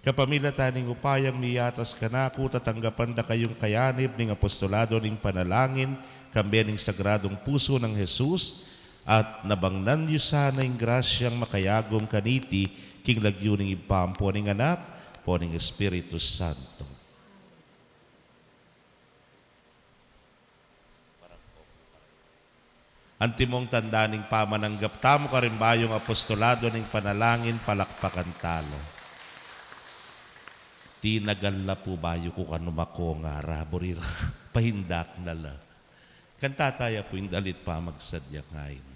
Kapamilatan ning upayang miyatas kanaku, tatanggapan da kayung kayanib ning apostolado ning panalangin, kambe ning Sagradong Pusu nang Jesus, at nabangnan yu sana ing grasyang makayagum kaniti, king lagyu ning Ibpa, ampo ning Anak, ampo ning Espiritu Santo. Antimong tanda ning pamananggap tamu karing bayung apostolado ning panalangin, palakpakan tala. Tinagal la pu bayu ku kanu makonga ra, buri ra, pahindak na la. Kanta taya pu ing dalit pamagsadyang ain.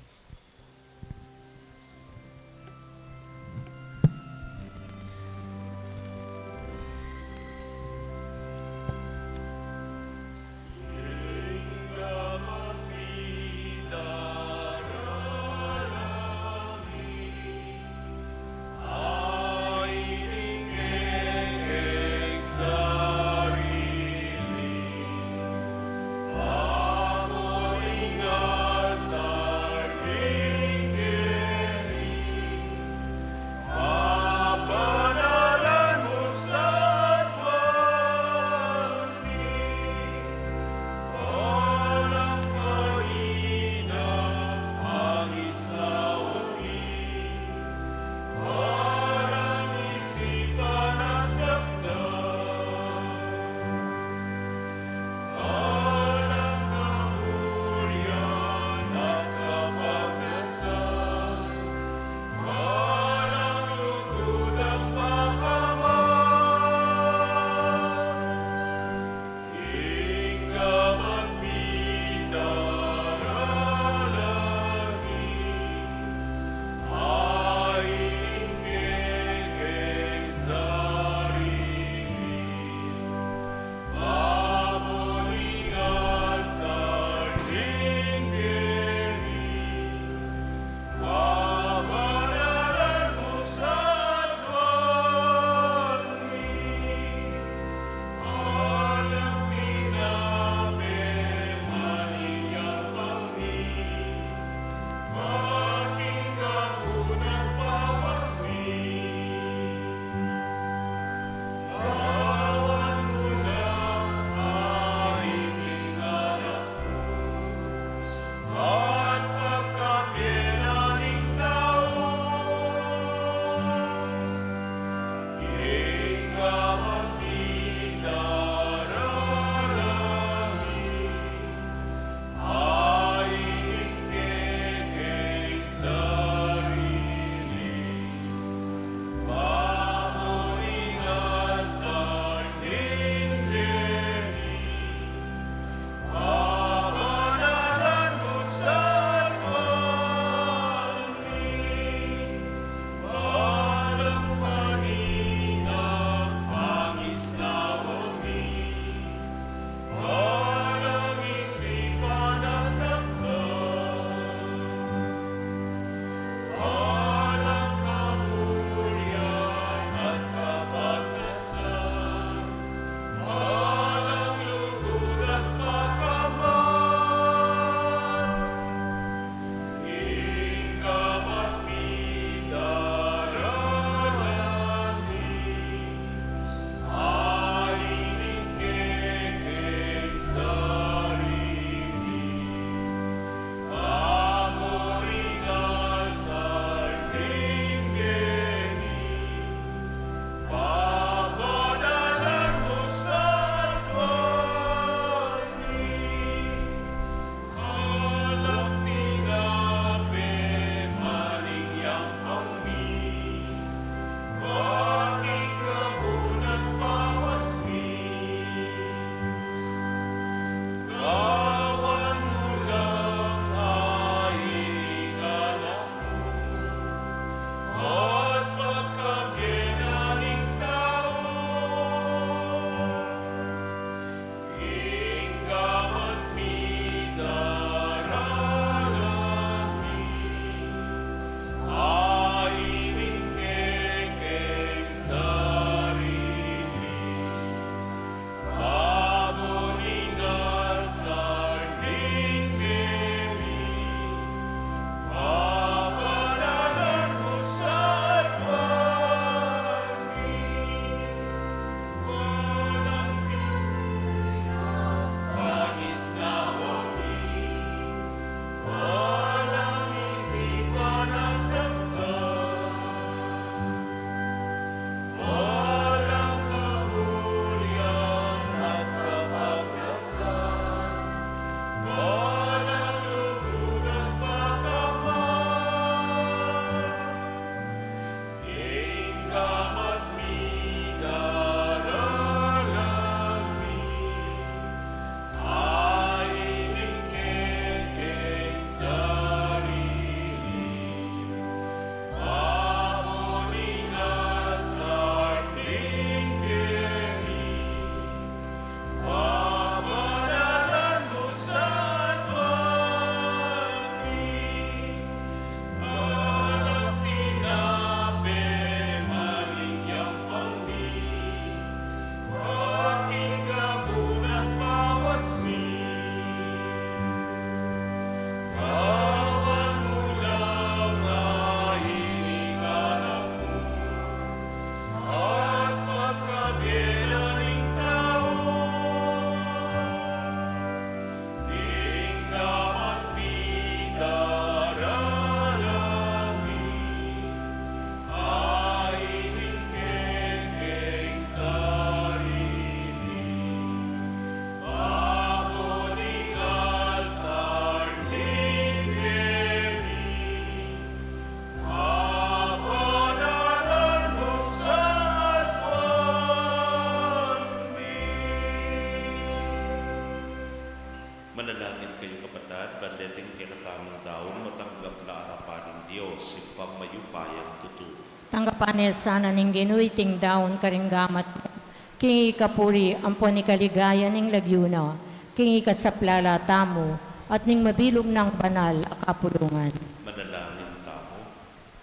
Ban deting kekatamung daun, matanggap la arapan ning Dios, Ibpang mayupayang tutu. Tanggapan ne sana ning Ginu iting daun karing gamat mu, king ikapuri ampon ikaligaya ning lagyu na, king ikasaplala tamu, at ning mabilug nang banal a kapulungan. Manalangin tamu.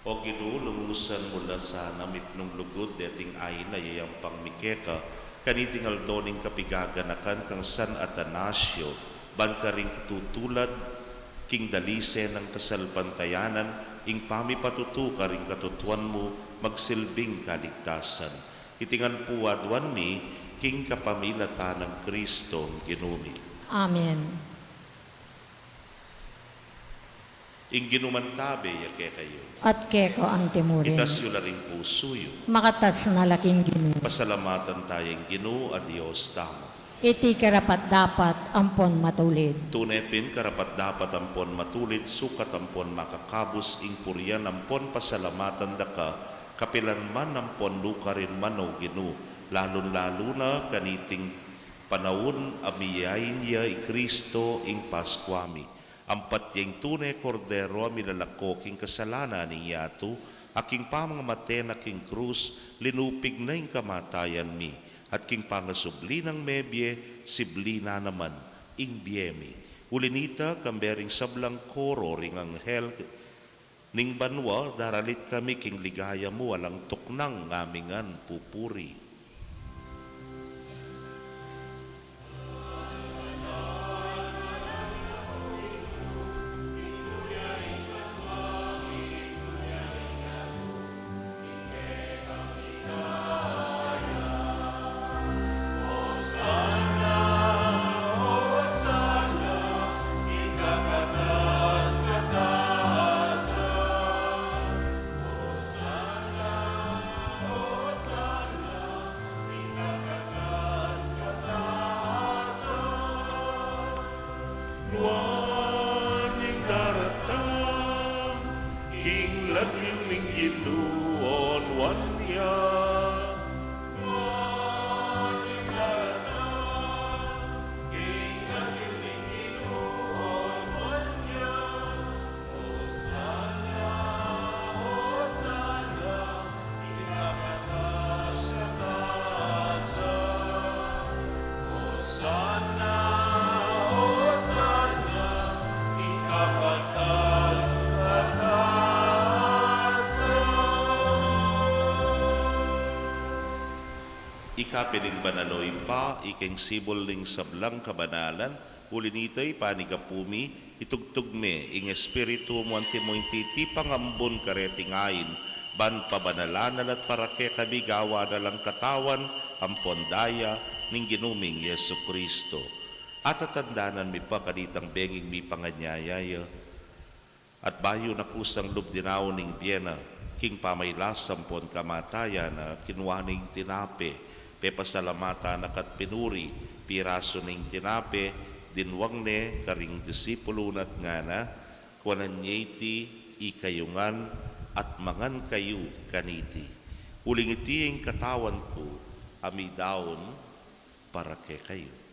O Ginu, lugusan mu la sana mipnung lugud deting ain a yayampang mi keka, kaniting aldo ning kapigaganakan kang San Atanasio, ban karing katutulad king dalise nang kasalpantayanan, ing pamipatutu karing katutuan mu magsilbing kaligtasan. Iti ngan pu aduan mi king kapamilatan nang Kristong Ginu mi. Amen. Ing Ginu mantabe ya kekayu. At keka antimurin. Itas yu la ring pusu yu. Makatas na la king Ginu. Pasalamatan taya ing Ginu a Dios tamu. Iti karapat-dapat ampon matulid. Tune pin karapat-dapat ampon matulid, sukat ampon makakabus ing purian ampon pasalamatan da ka, kapilan man ampon nukarin man, o Ginu, lalun-lalu na kaniting panaun a miyain ya i Kristo ing Paskua mi. Ampat ya ing tune Kordero a milalako king kasalanan ning yatu, a king pamamate na king krus, linupig na ing kamatayan mi, at king pangasubli nang mebie, sibli na naman ing bie mi. Uli nita, kambe ring sablang koro ring anghel ning banua, daralit kami king ligaya mu alang tuknang, ngamingan pupuri. Nuan ing daratang king lagyu ning Ginu, o nuan ya. Ika pin ing banal, o Ibpa, ika ing sibul ning sablang kabanalan, uli nita ipanyawad pu mi, itugtug me ing Espiritu mu antimo ing titipang ambun kareting ain, ban pabanalan na la at para kekami gawan na lang katawan ampon daya ning Ginu ming Jesucristo. Atatandanan mi pa kanitang benging mipanganyaya ya, at bayu na kusang lub dinaun ing bie na, king pamailas ampon kamatayan na, kinua ne ing tinape, pepasalamatan na ka at pinuri, pirasu ne ing tinape, dinwang ne karing disipulu na at ngana, kuanan ye iti ikayu ngan at mangan kayu kaniti. Uling iti ing katawan ku a midaun para kekayu.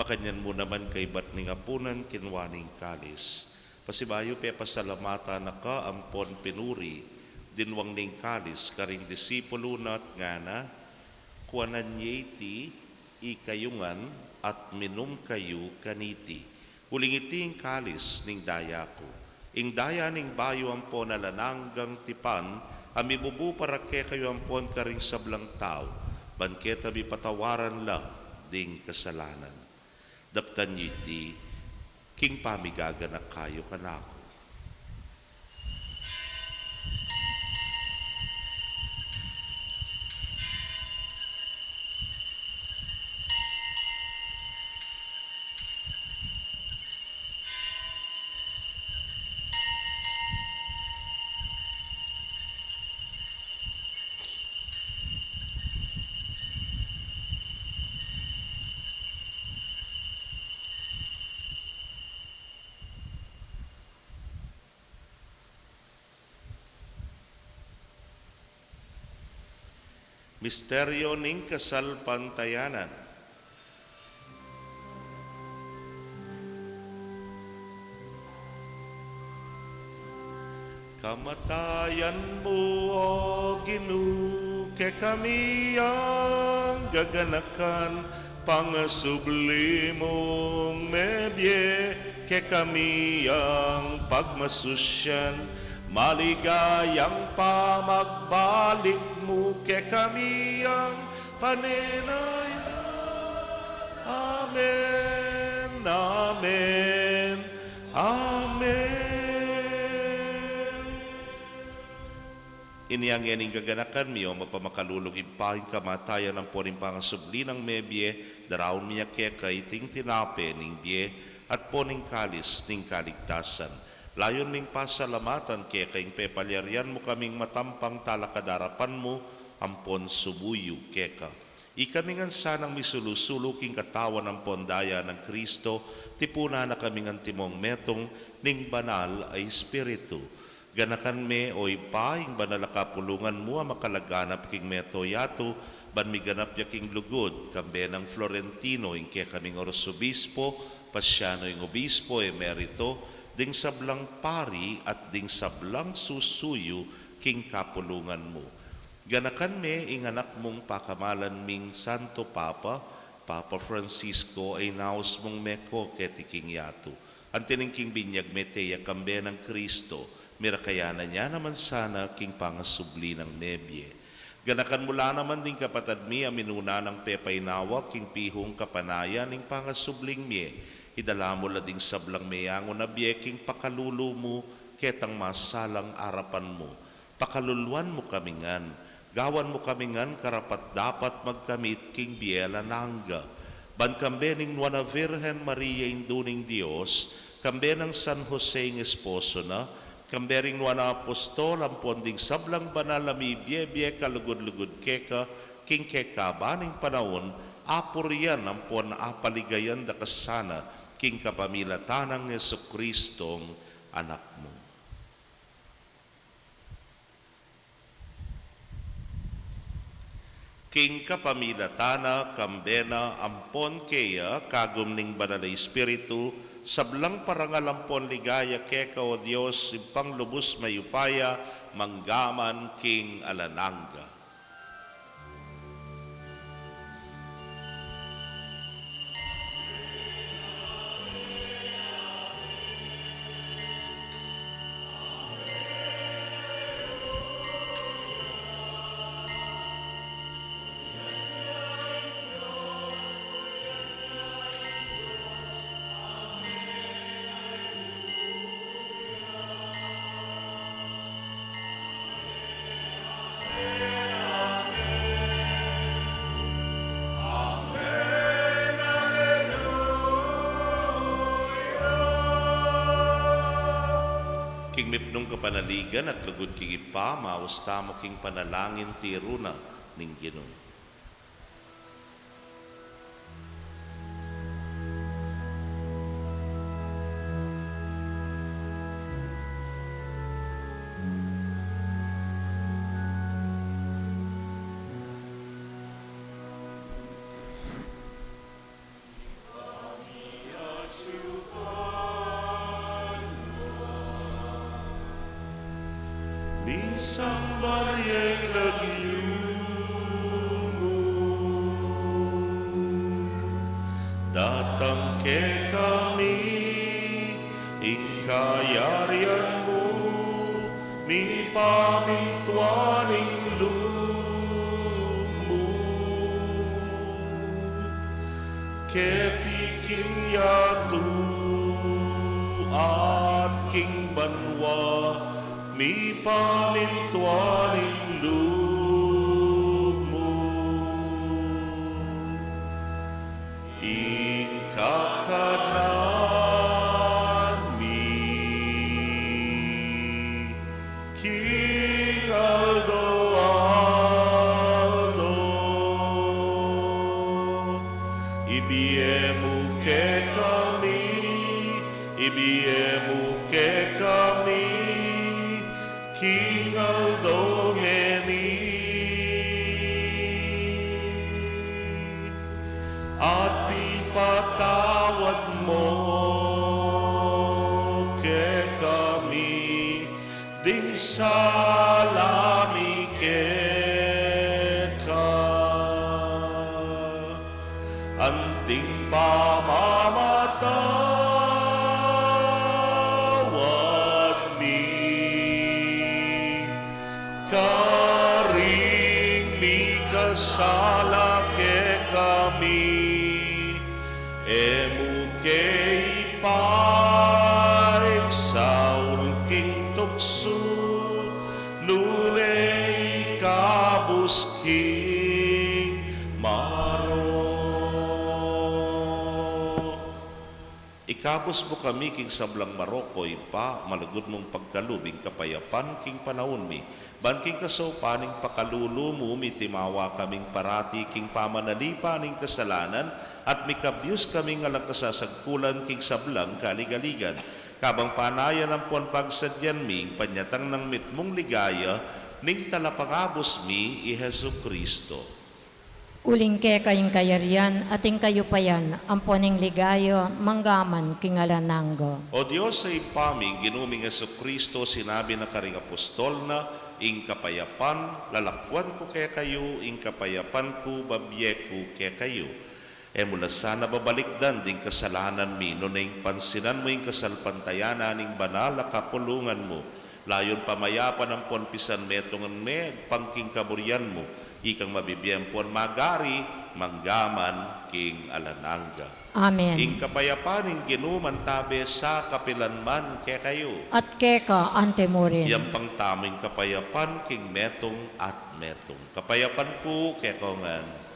Makanyan mu naman kaibat ning apunan, kinua ne ing kalis. Pasibayu pepasalamatan na ka ampon pinuri, dinwang ne ing kalis karing disipulu na at ngana, kuanan ye iti ikayu ngan at minum kayu kaniti. Uling iti ing kalis ning daya ku, ing daya ning bayu ampon alang anggang tipan, a mibubu para kekayu ampon karing sablang tau, ban keta mipatawaran la ding kasalanan. Daptan yu iti king pamigaganaka yu kanaku. Misteryo ning kasalpantayanan. Kamatayan mu, O Ginu, kekami yang gaganakan, pangasubli mung mebie kekami yang pagmasusyan, maligayang pamagbalik mu kekami yang panenaya. Amen, amen, amen. Inya ngening gaganakan mi, O mapamakalulung Ibpa, ing kamatayan ampon ing pangasubli nang mebie, daraun mi keka iting tinape ning bie, at pon ing kalis ning kaligtasan. Layun ming pasalamatan keka ing pepalyarian mu kaming matampang talakad arapan mu, ampon sumuyu keka. Ikami ngan sanang misulu-sulu king katawan ampon daya nang Kristo, tipunan na kaming antimong metung ning Banal a Espiritu. Ganakan me, O Ibpa, ing banal a kapulungan mu a makalaganap king mabilug a yatu, ban miganap ya king lugud, kambe nang Florentino, ing kekaming Arsobispo, Pasiano, ing Obispo Emerito, ding sablang pari at ding sablang susuyu king kapulungan mu. Ganakan me ing anak mung pakamalan ming Santo Papa, Papa Francisco, a inaus mung meko keti king yatu. Anti ning king binyag mete ya kambe nang Kristo, mirakayanan ya naman sana king pangasubli nang mebie. Ganakan mu la naman ding kapatad mi a minuna nang pepainawa king pihung kapanayan ning pangasubling mie. Idala mu la ding sablang meyangu na bie king pakalulu mu, ketang masalang arapan mu. Pakaluluan mu kami ngan, gawan mu kami ngan karapat-dapat magkamit king bie alang angga. Ban kambe ning Nuan a Virgen Maria, Indu ning Dios, kambe nang San Jose ing esposo na, kambe ring nuan a apostol ampon ding sablang banal a mibie-bie kalugud-lugud keka, king kekaban ning panaun, apurian ampon apaligayan da ka sana, king kapamilatan nang Jesucristong Anak mu. King kapamilatan na, kambe na, ampon keya, kagum ning Banal a Espiritu, sablang parangal ampon ligaya keka, O Dios, Ibpang lubus mayupaya, mangga man king alang angga. King mipnung kapanaligan at lugud king Ibpa, maus tamu king panalangin tiru na ning Ginu. Misamban ya ing lagyu mu, datang kekami ing kayarian mu, mipamintuan ing lub mu keti king yatu at king banua, mipamintuan ing lub mu. Ing kakanan mi king aldo-aldo, ibie mu kekami, ibie mu kekami king aldo ngeni. Ing pamamatawad mi karing mikasala kekami, e mu ke ipaisaul king tuksu, nune ikabus king marok. Ikabus mu kami king sablang marok, O Ibpa, malugud mung pagkalub ing kapayapan king panaun mi, ban king kasaupan ning pakalulu mu, mitimawa kaming parati king pamanalipan ning kasalanan, at mikabyus kaming alang kasasagkulan king sablang kaligaligan. Kabang panayan ampon pagsadyan mi ing panyatang nang mitmung ligaya ning Talapangabus mi, i Jesucristo. Uling keka ing kayarian at ing kayupayan, ampon ing ligaya, mangga man king alang angga. O Dios a Ibpa mi, ing Ginu ming Jesucristo, sinabi na karing apostol na, ing kapayapan lalakuan ku kekayu, ing kapayapan ku babie ku kekayu. E mu la sana babalikdan ding kasalanan mi, nune ing pansinan mu ing kasalpantayanan ning banal a kapulungan mu. Layun pamayapan ampon pisanmetungan me agpang king kaburian mu, ikang mabibie ampon magari, mangga man king alang angga. Amen. Ing kapayapan ning Ginu mantabe sa kapilan man kekayu. At keka antimurin. Yampang tamu ing kapayapan king metung at metung. Kapayapan pu kekongan.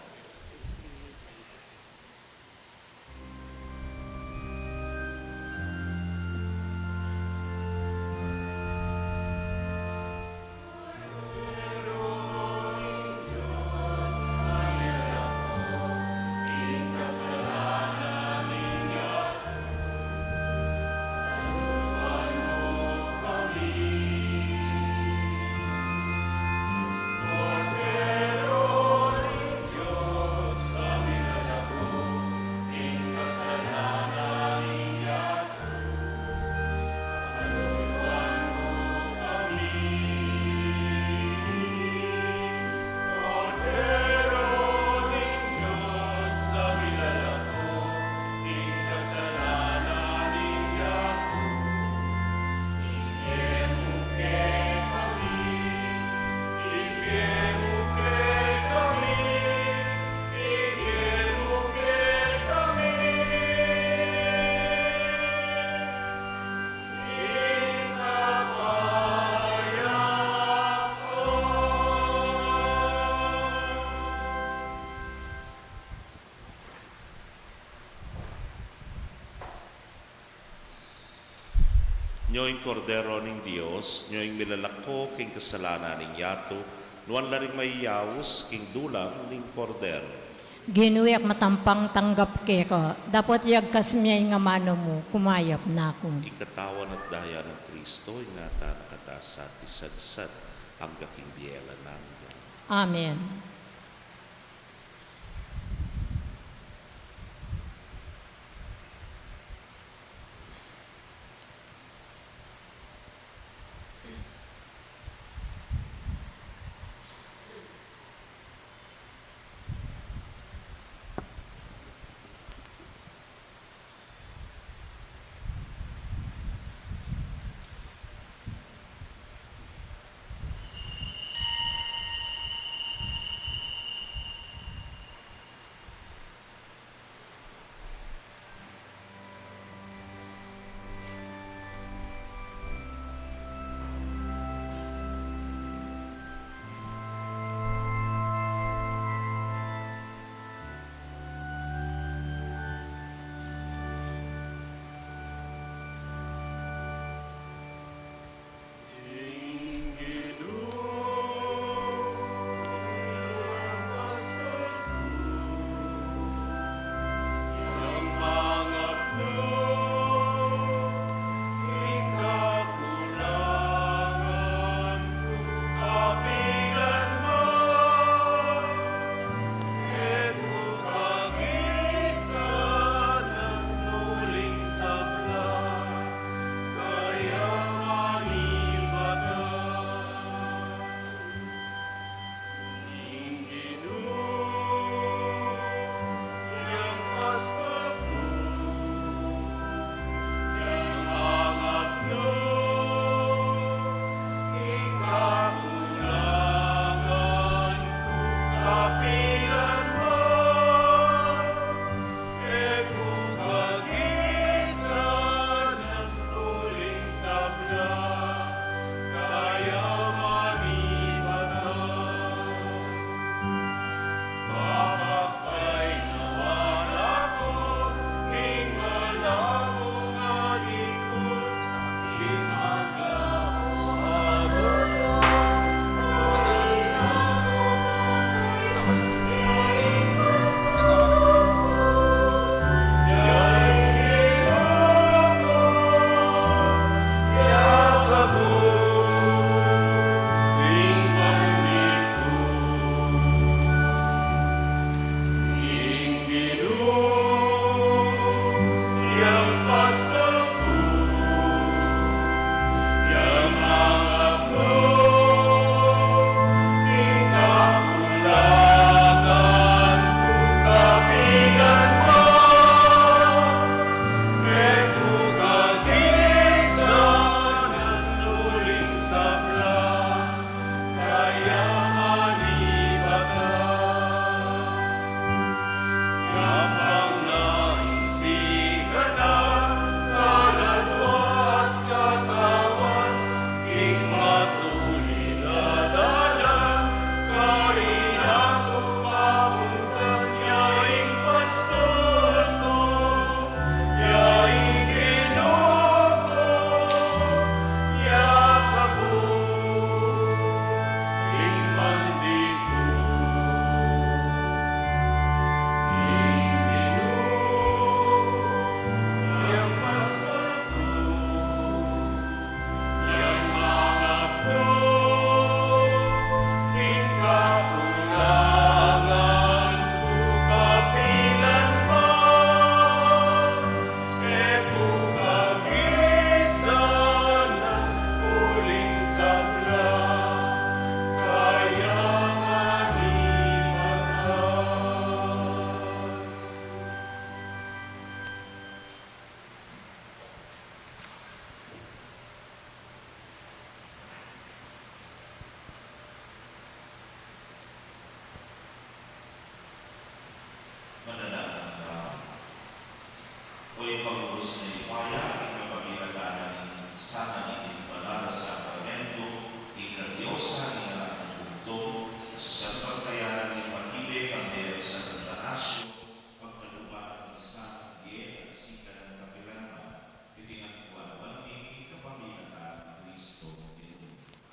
Nyo ing Kordero ning Dios, nyo ing milalako king kasalanan ning yatu, nuan la ring mayayaus king dulang ning Kordero. Ginu, e ku matampang tanggap keka, dapot yagkas me ing amanu mu, kumayap na ku. Ing katawan at daya nang Kristo, ingatan na katamu sa at isagsag angga king bie alang angga. Amen.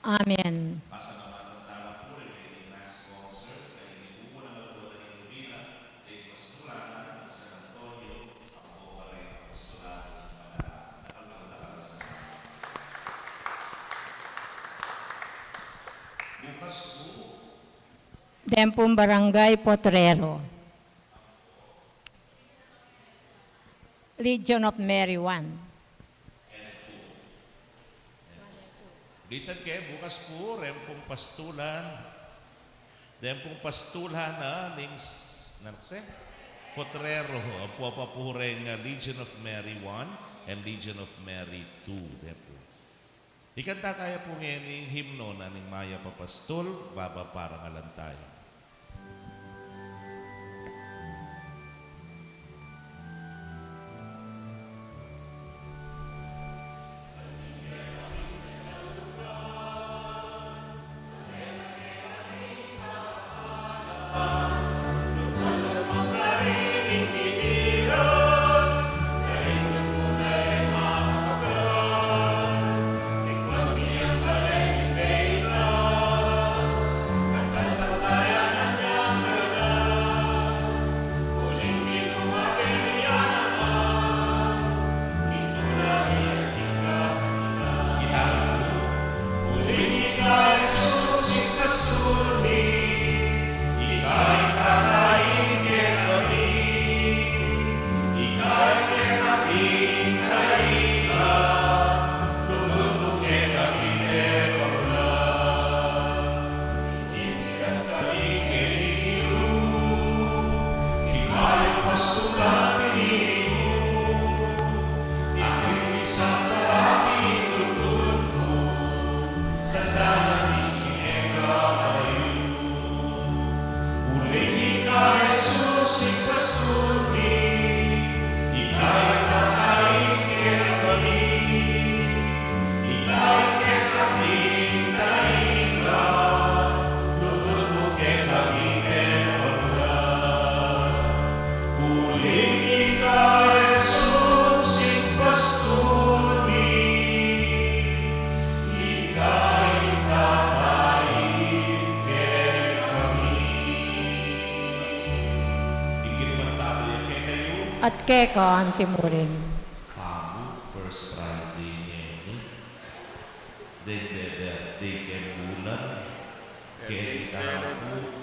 Amen. Bukas pu. Den pung Barangay Potrero. Legion of Mary one. Ulitan ke, bukas pu, den pung pastulan. Den pung pastulan, ah, ning s-, nanu kasi? Potrero, ampo pa pu reng, ah, Legion of Mary one and Legion of Mary two. Den pu. Ikanta taya pu ngening himno na ning Mayap a Pastul, baba parangalan taya. At keka antimurin. Pamu, First Friday ngeni. Deng bebirthday keng bulan. Keni tana pu.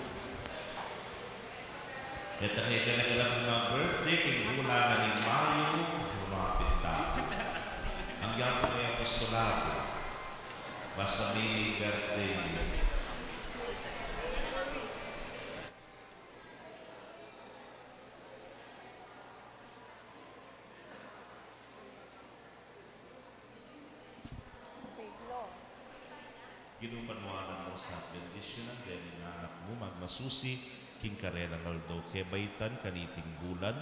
Keta ngeni kena kena pu na birthday keng bulan na ning Mayu, lumapit na. Anggyan pu keng apostolado. Basta mini birthday. Ginu, panuanan mu sa at bendisyunan deng anak mu magmasusi king karelang aldo kebaitan kaniting bulan.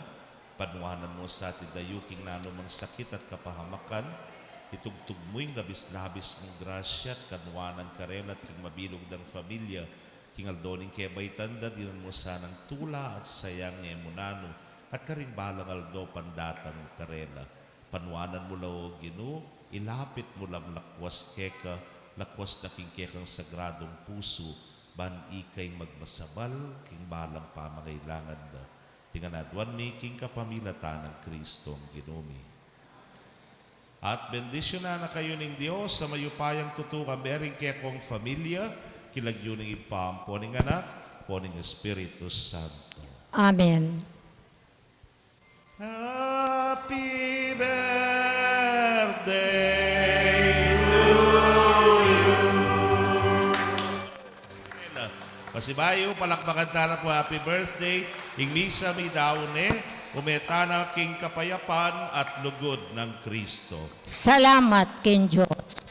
Panuanan mu sa at idayu king nanumang sakit at kapahamakan, itugtug mu ing labis-labis mung grasya at kanuanan karela at king mabilug dang familia, king aldo ning kebaitan da, dinan mu sanang tula at sayang e mu nanu, at karing balang aldo pandatang karela. Panuanan mu la, O Ginu, ilapit mu lang lakwas keka, lakwas na king kekang sagradung pusu, ban ika ing magmasabal king balang pamangailangan da. Iti ngan aduan mi king kapamilatan nang Kristong Ginu mi. At bendisyunan na kayu ning Dios a mayupayang tutu, kambe ring kekong familia, king lagyu ning Ibpa, ampo ning Anak, ampo ning Espiritu Santo. Amen. Happy birthday to you. Pasibayu, palakpakan tana pu, happy birthday. Ing misa midaun ne, ume tana king kapayapan at lugud nang Kristo. Salamat king Dios.